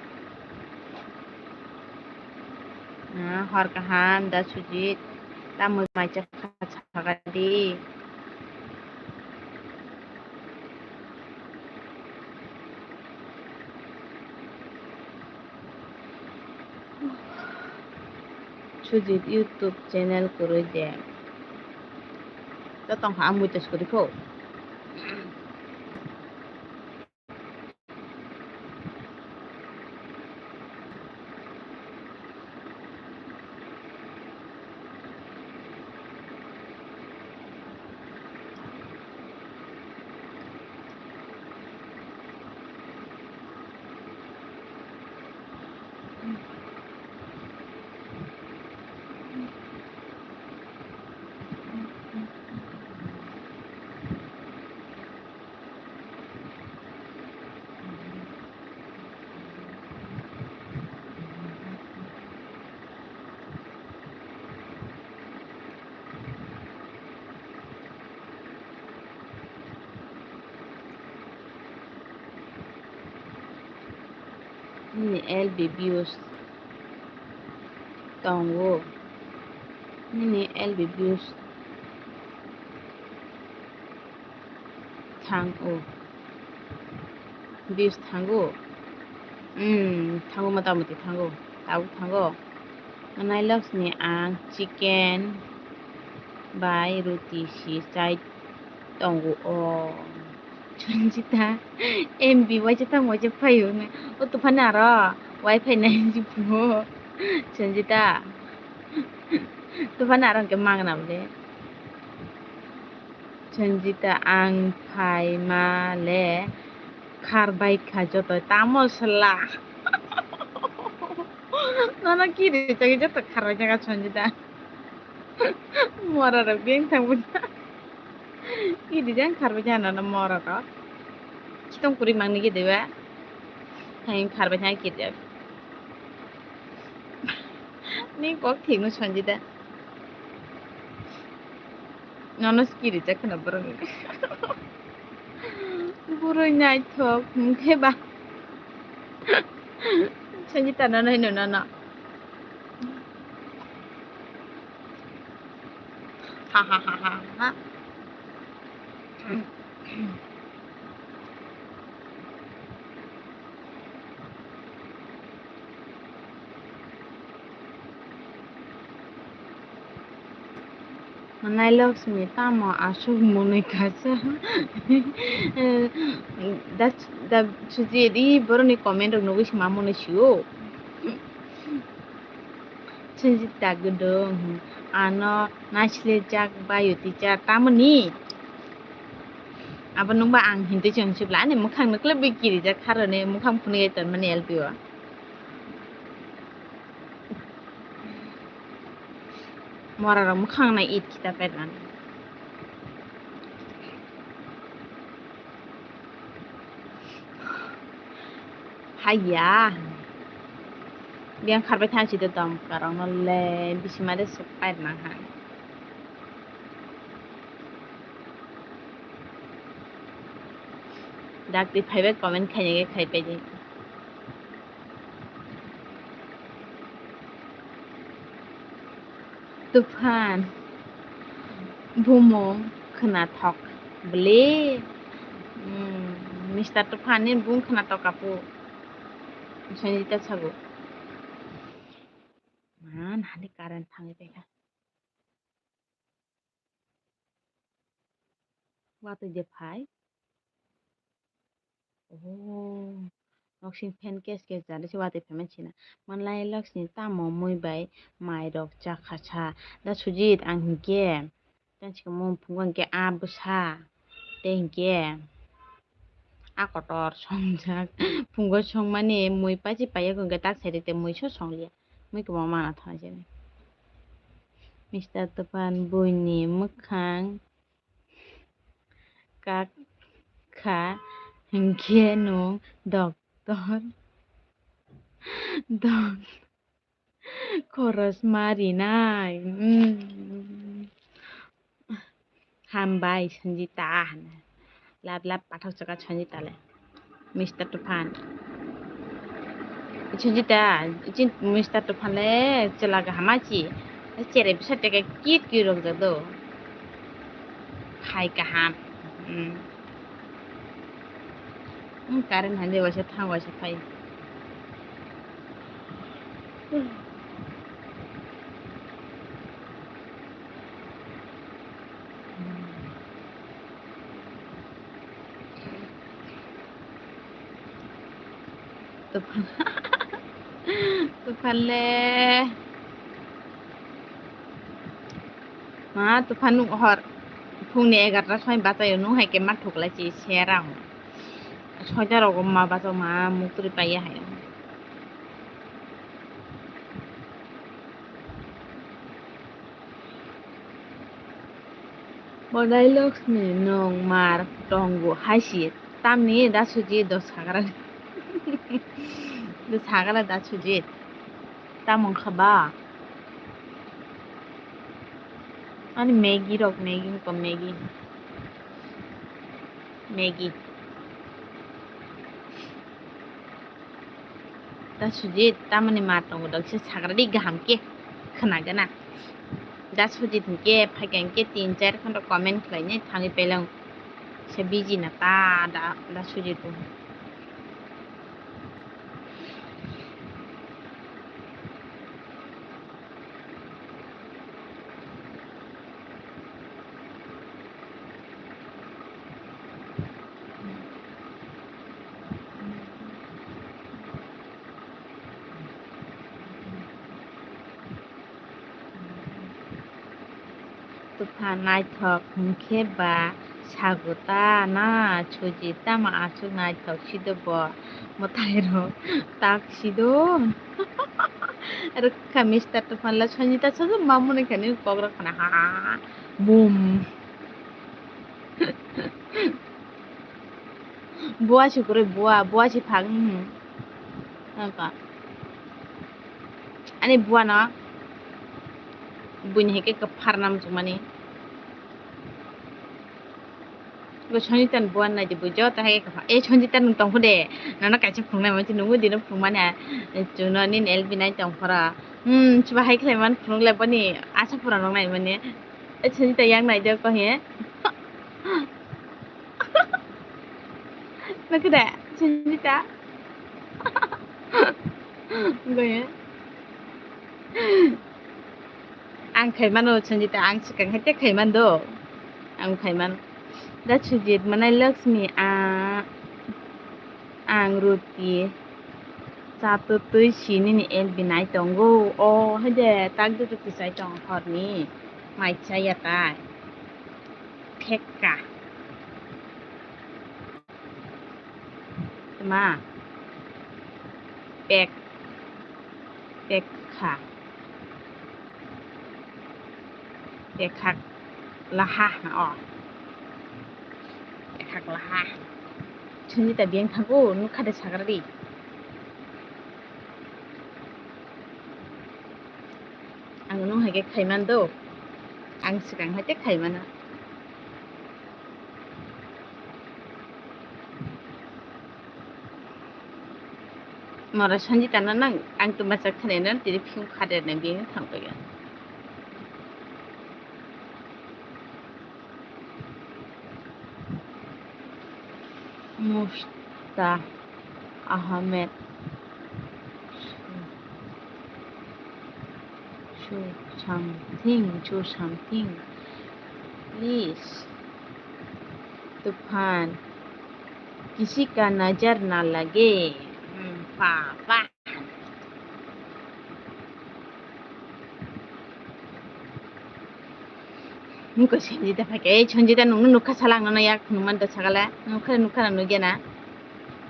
Ah, hor kaham da Sujit. Tamo mai chakha chakha di. Sujit YouTube channel kwrwi de. To tongkha ang monetize kwrwi kho. Nini L B views tongo. Nini L B views thango. Views thango. Hmm, thango, motamoti thango. Tabuk thango. Nai Lakshmi, ang chicken bai roti si chai tongo o. Sanjita, M B waisa tamo waisa phaio hwnwi. O Tufani aro wifi nai si phuo. Sanjita. Tufani aro hwnkhe magna bole. Sanjita, ang phaima le kharbai kha joto tamo sla. Nono kiri chagwi joto kharbai kha Sanjita. Mora rok beng thang buja. Kiri jang kharbai jana na mora rok. Chitong kuri mangni gede ba. Hai kharbai jana kiri. Ni kok thik no Sanjita. Nono skirijak kheno borok ni. Boroi naithok hwnkhe ba. Sanjita nono hino nono. Ha ha ha ha ha. Manai Lakshmi tamo aswk mwnwi kaisa. Da, da, suji ri borokni comment rok nugwi se ma mwnwi sio. Sanjita Gudung, ano naisle jak bayo teacher tamoni? Abo nungba ang hintwi chwng sibla ani mwkhang nukle bwi kirijak kharoni mwkhang phunui tonmani L P o. Mora rok mwkhang nai it kita pet nang. Haiya. Biyang kharbai thang si de dom karang no le bisi ma de sok pet nang ha. Dakti phaibai comment khaina khe khai pai di. Tufan. Bumung khwnathok bwle. Hmm, Mister Tufan ni bung khwnathok apu. Sanjita sago. Man, hani current thangwi paikha. Watwi de phai. Oh, noksing fan kes kes jani se watwi phai mansina. Manlai Lakshmi tamo mui bai mai rok chakha sa. Da Sujit ang hinkhe. Tei chikamo phungo hinkhe a bwsa. Tei hinkhe a kotor songjak. Phungo songmani mui pachi paiya hinkhe tak side te mui so songliya. Mui kwbangma mana thang jani. Mister Tufan buini mwkhang kak kha hinkhe nwng doctor dok khoros ma rinai. Mm. Hambai Sanjita hwnwi. Lab lab pathak chakha Sanjita le. Mister Tufan. Sanjita, iching Mister Tufan le chwla kaham achi. Cherai bwsa teke kit kit rok jak do. Phai kaham. Hmm. Hmm, current hande waisa thang waisa phai. Tufan. Tufan le. Ma, Tufan nung hor. Phungni egarta soi bachaio nung hai ke ma thuklai chi serang. Soita rogo ma bachao ma muktri paiya hai. Bodai Lakshmi nwng mar tongo hai si tamni da suji do sagra do sagra da suji tamo wngkha ba ani Maggie rok Maggie wngkha Maggie Maggie. Da Sujit, tamoni ma tongo dok se sagra di kaham ke khwna gana. Da Sujit hinkhe phaikha hinkhe tin char khonda comment khlainai thangwi pailong se busy na ta da, da Sujit bo. Tufan naithok hwnkhe ba sago ta na Sujit tamo aswk naithok sido bo mwtai rok tak sido. Rwkha Mister Tufan le Sanjita sasu mamuni khani kok rok khana ha bum. Bua si kwrwi bua, bua si phak, hmm. Nangkha. Ani bua no Buini hai khe kwphar na muchungmani. Bo Sanjita ni buan nai di, bo joto hai khe kwphar. Eh, Sanjita, nwng tong pho de. Nono kaisa phunuknai mani, nwngbo dino phunukmani. Chwngno nini L B nai tong phora. Hmm, chuba hai khlai man phunuk le boni asa pura nang nai mani. Eh, Sanjita, yang nai de ko he. Nokhe da, Sanjita. Go he. Ang khai mano, Sanjita, ang swkang hai tei khai man do. Ang khai man. Da Sujit, manai Lakshmi, a, ang roti chatwi twi si nini L B nai tongo. O, hai de, tak de roti chai tong horni. Mai chaya tai. Phekka. Tma. Pek. Pekha. Pekhak laha na o. Pekhak laha. Chhwnwi ta biyang thango, nukha de sagra di. Ang nwng hai khe khai man do. Ang swkang hai tei khai mano. Mora Sanjita no nang, ang tuma chak thani no tini phiyung kha de nang bini thang paikha. Musta Ahmed. Choose something, choose something. Please. Tufan. Kisi ka nazar na lage. Hmm, papa. Nungkha Sanjita phaikha. Ei Sanjita, nungno nukha sala, ang nono yak phunukmani da sagala. Nukha, nukha na nukya na?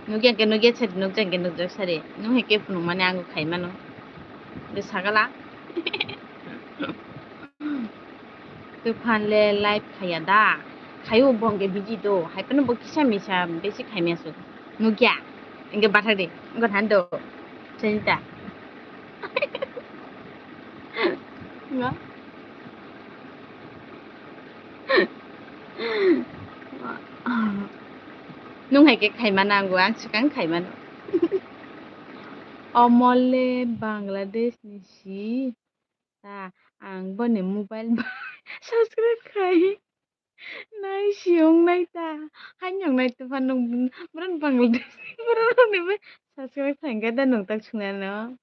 Nukya hwnkhe nukya sari, nukjak hwnkhe nukjak sari. Nung hai khe phunukmani ang khai mano. De sagala. Tufan le live khaya da? Khayo, bo hwnkhe busy do. Hai phano bo kisa misa besi khai maya su. Nukya. Hwnkhe bathak di. Wngkha thani do. Sanjita. Nga. Nung hai khe khaima nango, ang swkang khaimano. Omo le Bangladesh ni si ta, ang boni mobile bai subscribe khai. Nai siyong nai ta, hanyong nai Tufan nung, bwrang Bangladesh ni bwrang rok ni bai subscribe khlai khe da nung tak swngnai no.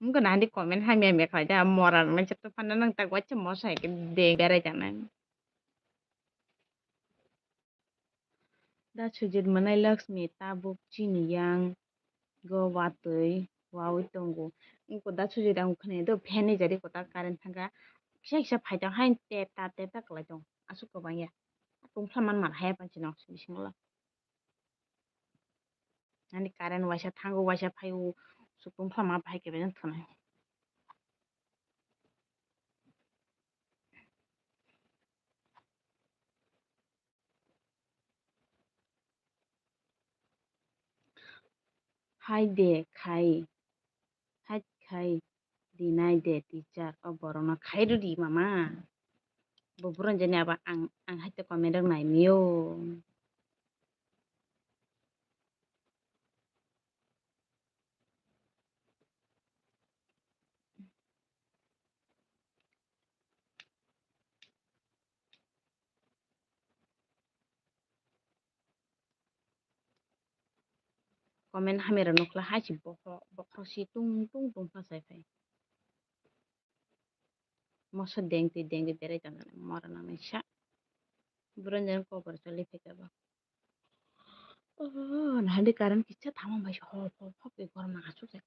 Wngkha na hadi comment hamya hamya khlai da, mora rok nai se Tufan no nung tak waisa moso hai khe de berai tanai. Da Sujit mwnai Lakshmi tabuk chini yang go watwi wawi tongo. Wngkha da Sujit ang khwnai do fan ni jari kwtal current thangkha. Kisa kisa phai tong hain teta teta kwlai tong. Aswk kwbang ya. Tungsa man man haya panchi no bisingo. Ani current waisa thango, waisa phaio. Aswk tungsa man phai khe bejak thwnai. Hai de khai, hai khai di nai de teacher, o borok no khai rw di mama. Bo buron jani abo ang, ang hai te comment rok nai mio. Comment hamya rok nukla hai se bokhorok, bokhorok si tung tung tung phasai phai. Moso dengtwi dengtwi berai tongmani mora nangni sa. Buron jan kokor choli phaikha ba. Oh, nahadi current kisa thangma bai se hop hop hop khe gorom nang achuk jak.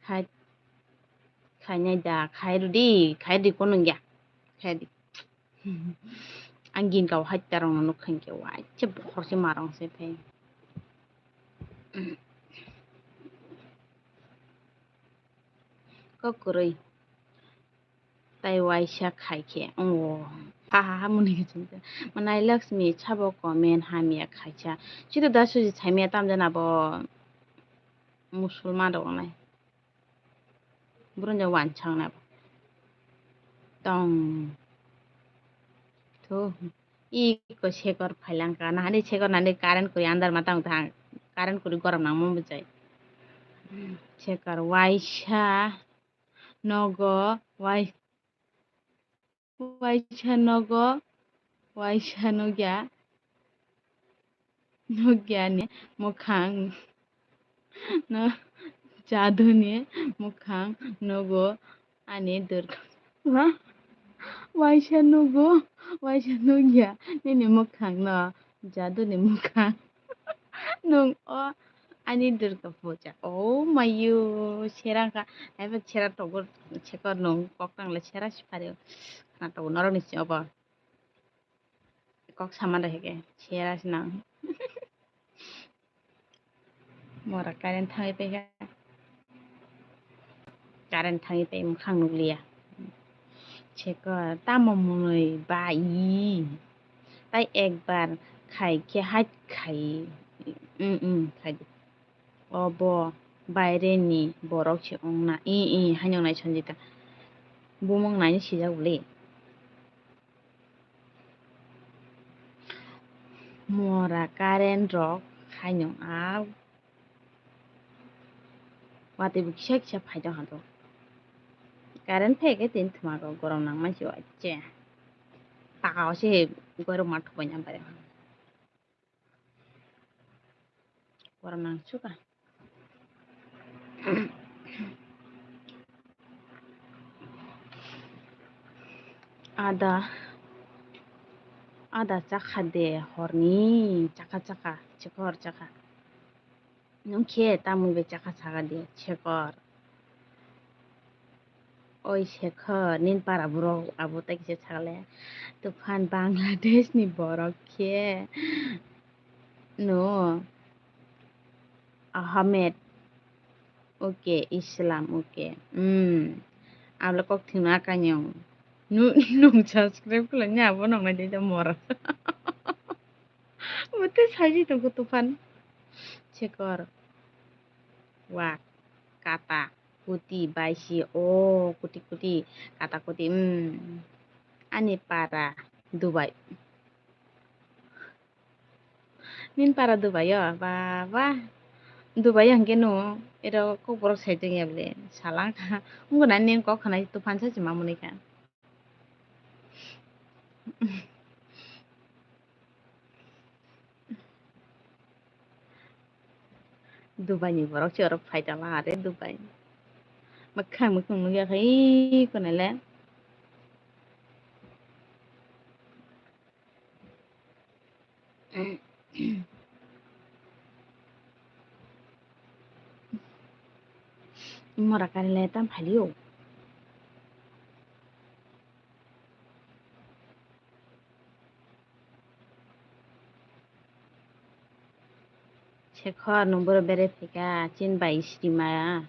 Khai, khainai da, khai rw di, khai di, kono ya, khai di. Ang gini kau hai tarong no nukha hinkhe, waisa bokhorok se marong se phai. Kok kwrwi. Tai waisa khai khe, o, ha, ha, ha, mwnwi khe chwng khe. Manai Laxmi sabo comment hamya khaisa. Chwtw da suji saimaya tamjani abo musulman rok nai. Bwrwini wansang nai abo. Tong. Thu. Iko sekor phailangkha. Nahani sekor nani current kwrwi andar ma tang thang. Current kwrwi gorom nangma bwchai. Sekor waisa nogo wai-, waisa nogo waisa nugya. Nugya ni mwkhang no jaduni mwkhang nogo ani durga. Wa-, waisa nogo waisa nugya nini mwkhang no jaduni mwkhang. Nung o ani durga puja. Oh mayu, serang kha. Haiba sera togo, sekor nung kok tangla sera siphario. Khana togo norok ni sini obo. Kok saman rehke, sera sinang. Mora current thangwi paikha. Current thangwi pai mwkhang nukliya. Sekor tamo mwnwi bai. Tai ekbar khai khe hait khai. Mm, mm, khai di. Obo baireni borok se wngna. I, i, haino nai Sanjita. Bumung naini sijak bwle. Mora current rok haino a watwi bo kisa kisa phai tong kha to. Current phai khe tini thwma rok gorom nang mansi o ache. Paka o se gorom ma thupai nang bai. Gorom nang suka. Ada, ada chakha de horni, chakha chakha, chikor chakha. Nung khe tamoni bai chakha chakha de, chikor. Oi Shekhar, nini para borok abo tai kisa sakle. Tufan Bangladesh ni borok khe no Ahmed. Okay, Islam, okay. Hmm. Abla kok thwngna kanyang. Nu, nung subscribe khlai nya abo nang nai da mora. Mute saji tong ko Tufan. Chekor. Wa. Kata. Kuti, baisi. Oh, kuti, kuti. Kata, kuti. Hmm. Ani para. Dubai. Nini para Dubai o? Baba. Dubai o hwnkhe no, ero kokborok sai tongya bwle. Salang kha. Wngkha na nini kok khna Tufan sachi mamoni kha. Dubai ni borok se oro phai tongla are Dubai. Mwkhang mwkhang nugya kha iko nai le. Mora kari le tam phali o. Shekhar, nwng boro bere phaikha, chini bai srima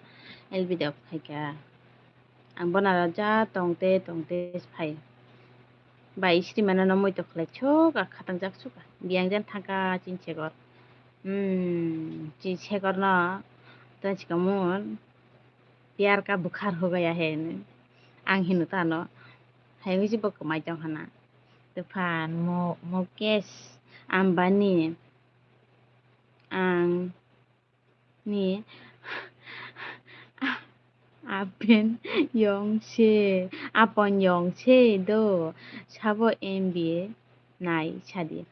L B dok phaikha. Ang bonaro ja tongte tongte phai. Bai srima no muitu khlai chuk, a khatang jak chuk. Biyang jan thangkha chini Shekhar. Hmm, chini Shekhar no ta chikamun pyar ka bukhar ho gaya hai hinwi. Ang hino tano. Hai wngwi se bo kwmai tong hana. Tufan, Mo-, Mukesh Ambani. Ang ni apen yong se, apon yong se do, sabo M B A nai sadi.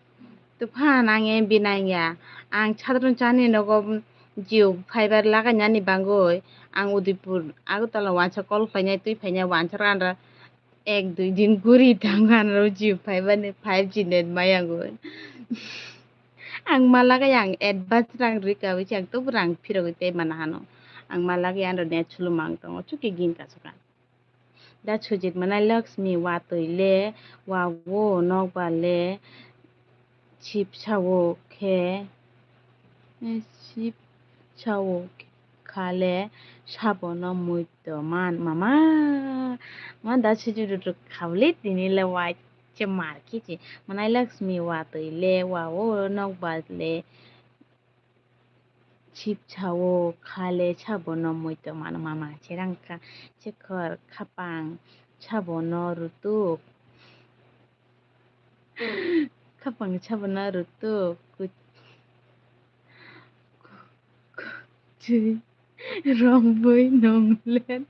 Tufan, ang M B A nai ya, ang sadron chani nogo Jio fiber lagai nani bangoi, ang Udaipur, Agartala wansa call khlainai, twi phainai wansa randra. Ek dui din guri tang ano Jio fiber ni five G net mai ango. Ang malaga yang advance rang rika wi chang to rang phirogwi tei mana hano. Ang malaga yang net sulu mang tongo chuki gin ka suka. Da Sujit manai Lakshmi watwi le wawo nokbar le sip sawo khe, eh, sip sawo khe. kha le sabono muito man mama. Ma da suju ruk khauli tini le wai che mar khe che. Manai Lakshmi watwi le wa o nok bad le sip sao kha le sabono muito man mama. Cherang kha, Shekhar khapang sabono rutuk. Khapang sabono rutuk. Ku-, ku-, kuchwi romwi nung le.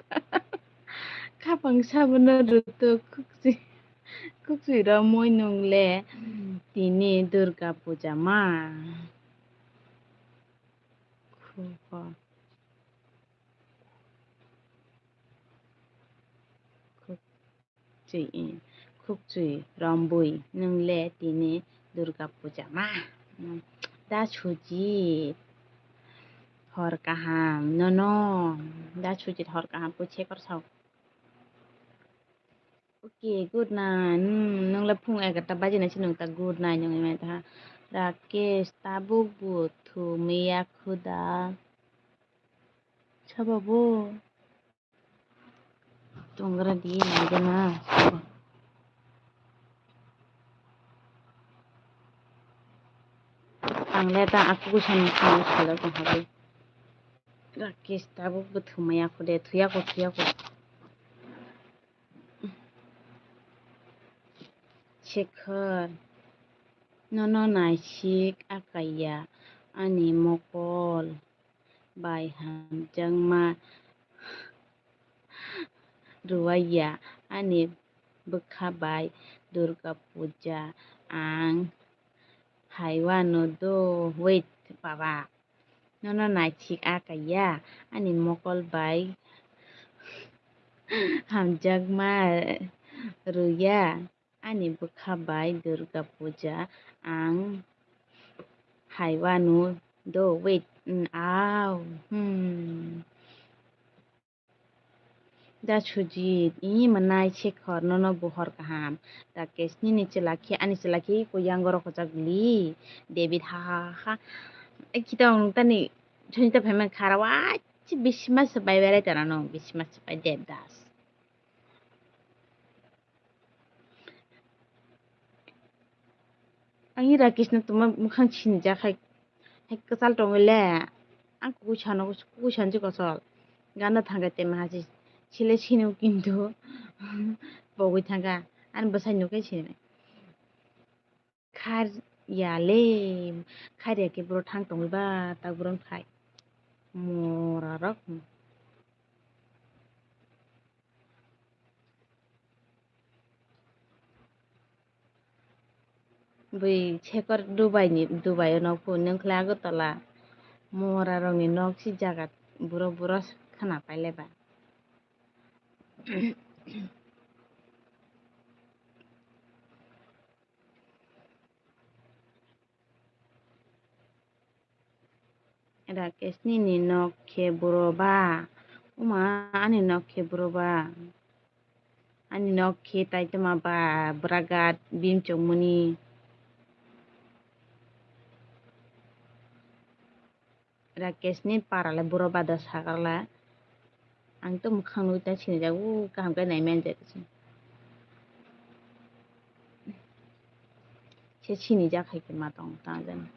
Khapang sabono rutuk kuchwi, kuchwi romwi nung le. Tini Durga Puja ma. Khu-, khu-, khu-, Chwi, eh, khukchwi rombwi nung le tini Durga Puja ma. Hmm. Da Sujit, hor kaham nono. Da Sujit, hor kaham, pui Shekhar sao. Okay, good night. Hmm, nung le phung egarta baji nai se nung ta good night nung imai ta. Rakesh, tabuk bo thumwi ya khuda. Sabo bo. Tongra di nagana. Ang le ta aku kusa nung salo ko habi. Rakesh tabuk bo thumaya ko de, thuya ko, thuya ko. Shekhar, nono naisik akaiya ani mokol bai hamjakma rwaiya ani bwkha bai Durga Puja ang haiwano do wait baba. Nono naisik akaiya ani mokol bai hamjakma rwya ani bwkha bai Durga Puja ang haiwano do wait. Aw, hmm. Da Sujit, i mwnai Shekhar, nono bo hor kaham. Rakesh, nini chwla khe, ani chwla khe koi yang gorok kwchak li. David, ha, ha, ha, ha. Ai, kita ang tani, chonita phaima khara, wa, chi bisi mas bai berai tara no, bisi mas bai Devdas. Ani Rakeshno tongma mwkhang sinijak hai, hai kwchal tongwi le. Ang kukuisano, kukuisano se kochol. Gana thangkhe tei maha se sile sino kintu pogwi thangkha. Ani bwsai nukhe sini. Kharya le, kharya khe bro thang tongwi ba tak bro phai. Mora rok. Bui Shekhar Dubai ni, Dubai o nok phuru nung khlai Agartala. Mora rok ni nok si jaga buro buro khana pailaiba. Rakesh nini nok khe buro ba? Uma, ani nok khe buro ba? Ani nok khe taitoma ba, bwragat bini chongmani. Rakesh ni para le buro ba da sakarla. Ang to mwkhang nugwi ta sinijak, o kaham khe nai manya se. Se sinijak hai khe ma tong ta jani.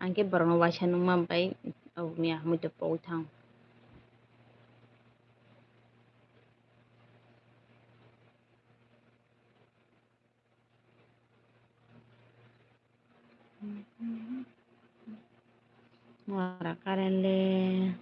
Ang khe borokno waisa nukma bai, obo miya hamwi to pogwi thang. Mora current le.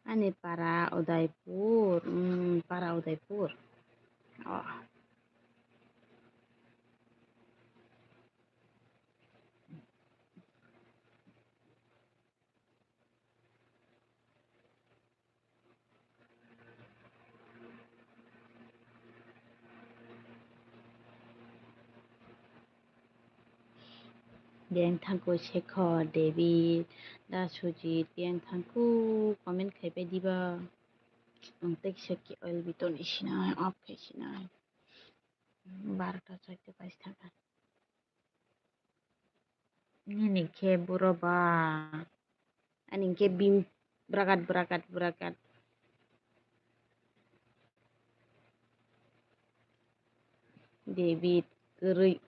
Ani para Udaipur, mm, para Udaipur. Oh. Yang thangkuk Shekhar, David, da Sujit, yang thangkuk comment khai pai diba? Ang tei kisa ki oil biton ni sinai, off khai sinai. Barota chaita pai thangkha. Nini khe buro ba. Ani khe bim brakat, brakat, brakat. David, kwrwi,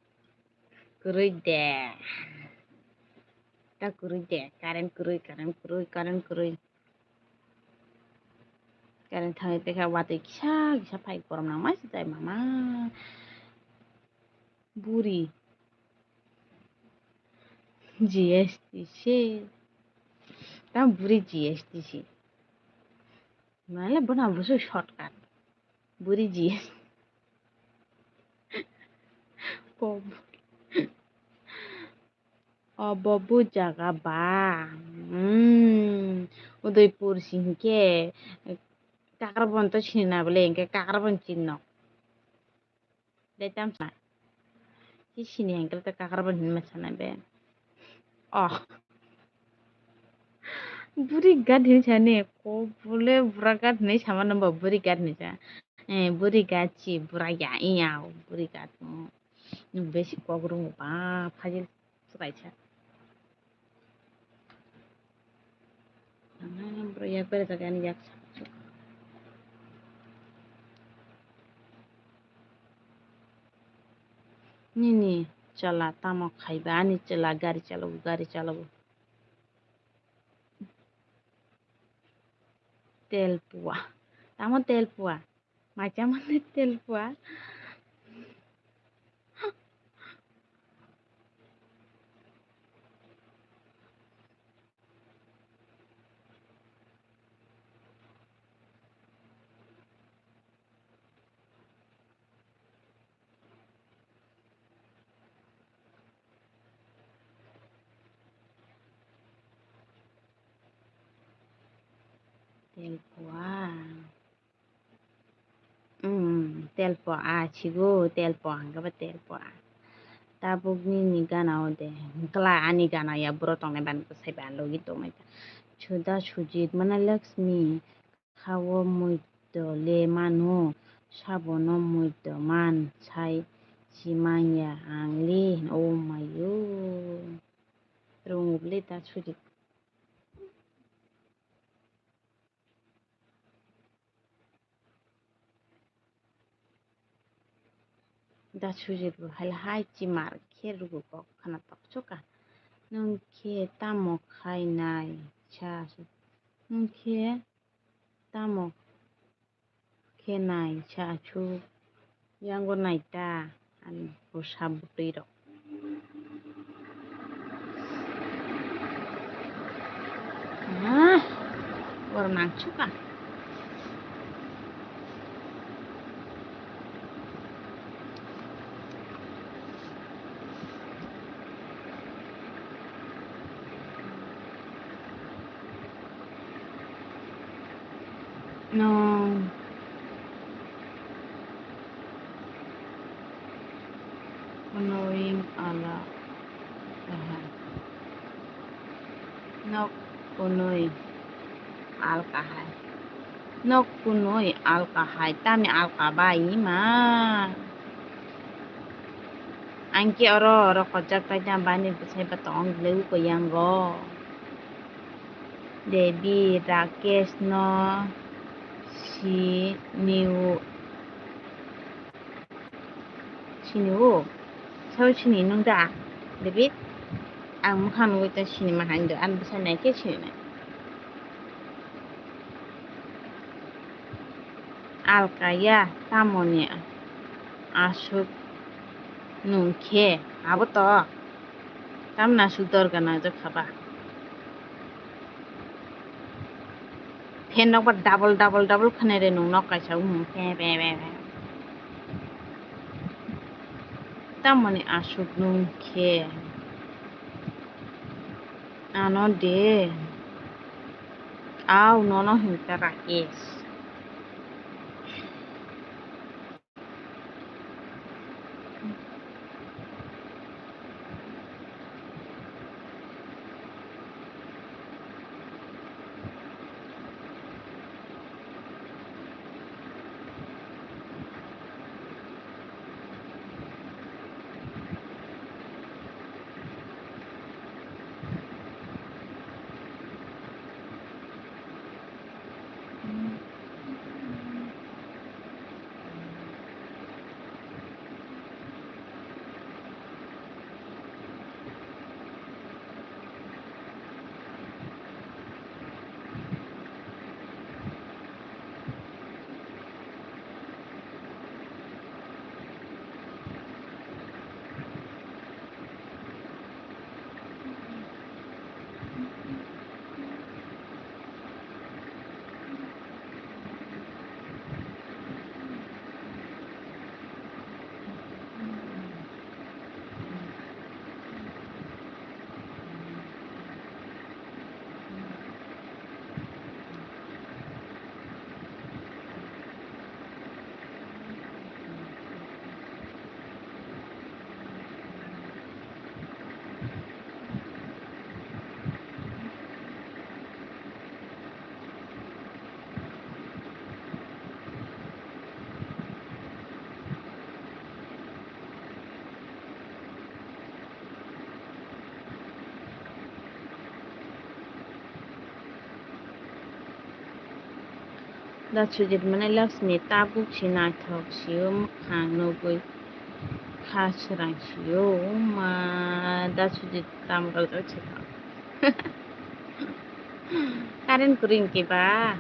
kwrwi de. Ta kwrwi de, current kwrwi, current kwrwi, current kwrwi. Current thangwi tei kha watwi kisa kisa phai, gorom nangma se jai mama. Buri. G S T se. Tamo buri G S T se. Mane bono busu shortcut. Buri G S T. Ko-, obo bu jaga ba. Hmm. Udaipur si hinkhe Kakrabon to sini na bole, hinkhe Kakrabon chinno. Dai tam sa. Chi sini hengkel ta Kakrabon hinma sana be. Oh. Buri gat hin sani ko bole bura gat hinwi sama nang ba buri gat hinwi sa. Eh, buri gat chi bura ya iya buri gat. Nung besi kok rung ba phajil swkaisa. Bro, yak bere jaga ani yak. Nini chwla tamo khaiba, ani chwla gari chalogo, gari chalogo. Tel pua. Tamo tel pua. Macha mane tel pua. Tel pua. Hmm, tel pua, sigo, tel pua, hingke ba tel pua. Tabuk nini gana o de, hingkla ani gana ya buro tongnai ban bwsai ba logi tongnai ta. Suda Sujit mana Lakshmi, kha o muido le mano, sabono muido man sai si manya ang le, o mayo. Rung le ta Sujit. Da Sujit bo hai hai chimar khe rugo kok khana toksoka. Nwng khe tamo khai nai sa, nwng khe tamo khe nai sa chu yango nai ta. Ani bwsa bwtwi rok. Ah, oro nangsuka. Nwng kunui ala kahai. Nok kunui al kahai. Nok kunui al kahai. Tamni al kabai ma. Ang khe oro, oro kojak paina bani bwsai ba tong leui koyango. Devi Rakesh no sini o, sini o, sao sini nung da, Devi? Ang mokha nugui ta sini ma hai do, ang bwsai nai khe sini nai. Alkaya tamoni aswk nwng khe abo to? Tamoni aswk dorga nangjak kha ba? Fan rok ba double, double, double khwnai re nwng nok kaisa o, hmm, pe, pe, pe, pe. Tamoni aswk nwng khe. Ano de. Au nono hinka Rakesh. Da Sujit mane Lakshmi tabuk si naithok sio, mwkhang nugwi kha srang sio. Uma, Da Sujit tam rojak se tho. Current kwrwi hwnkhe ba.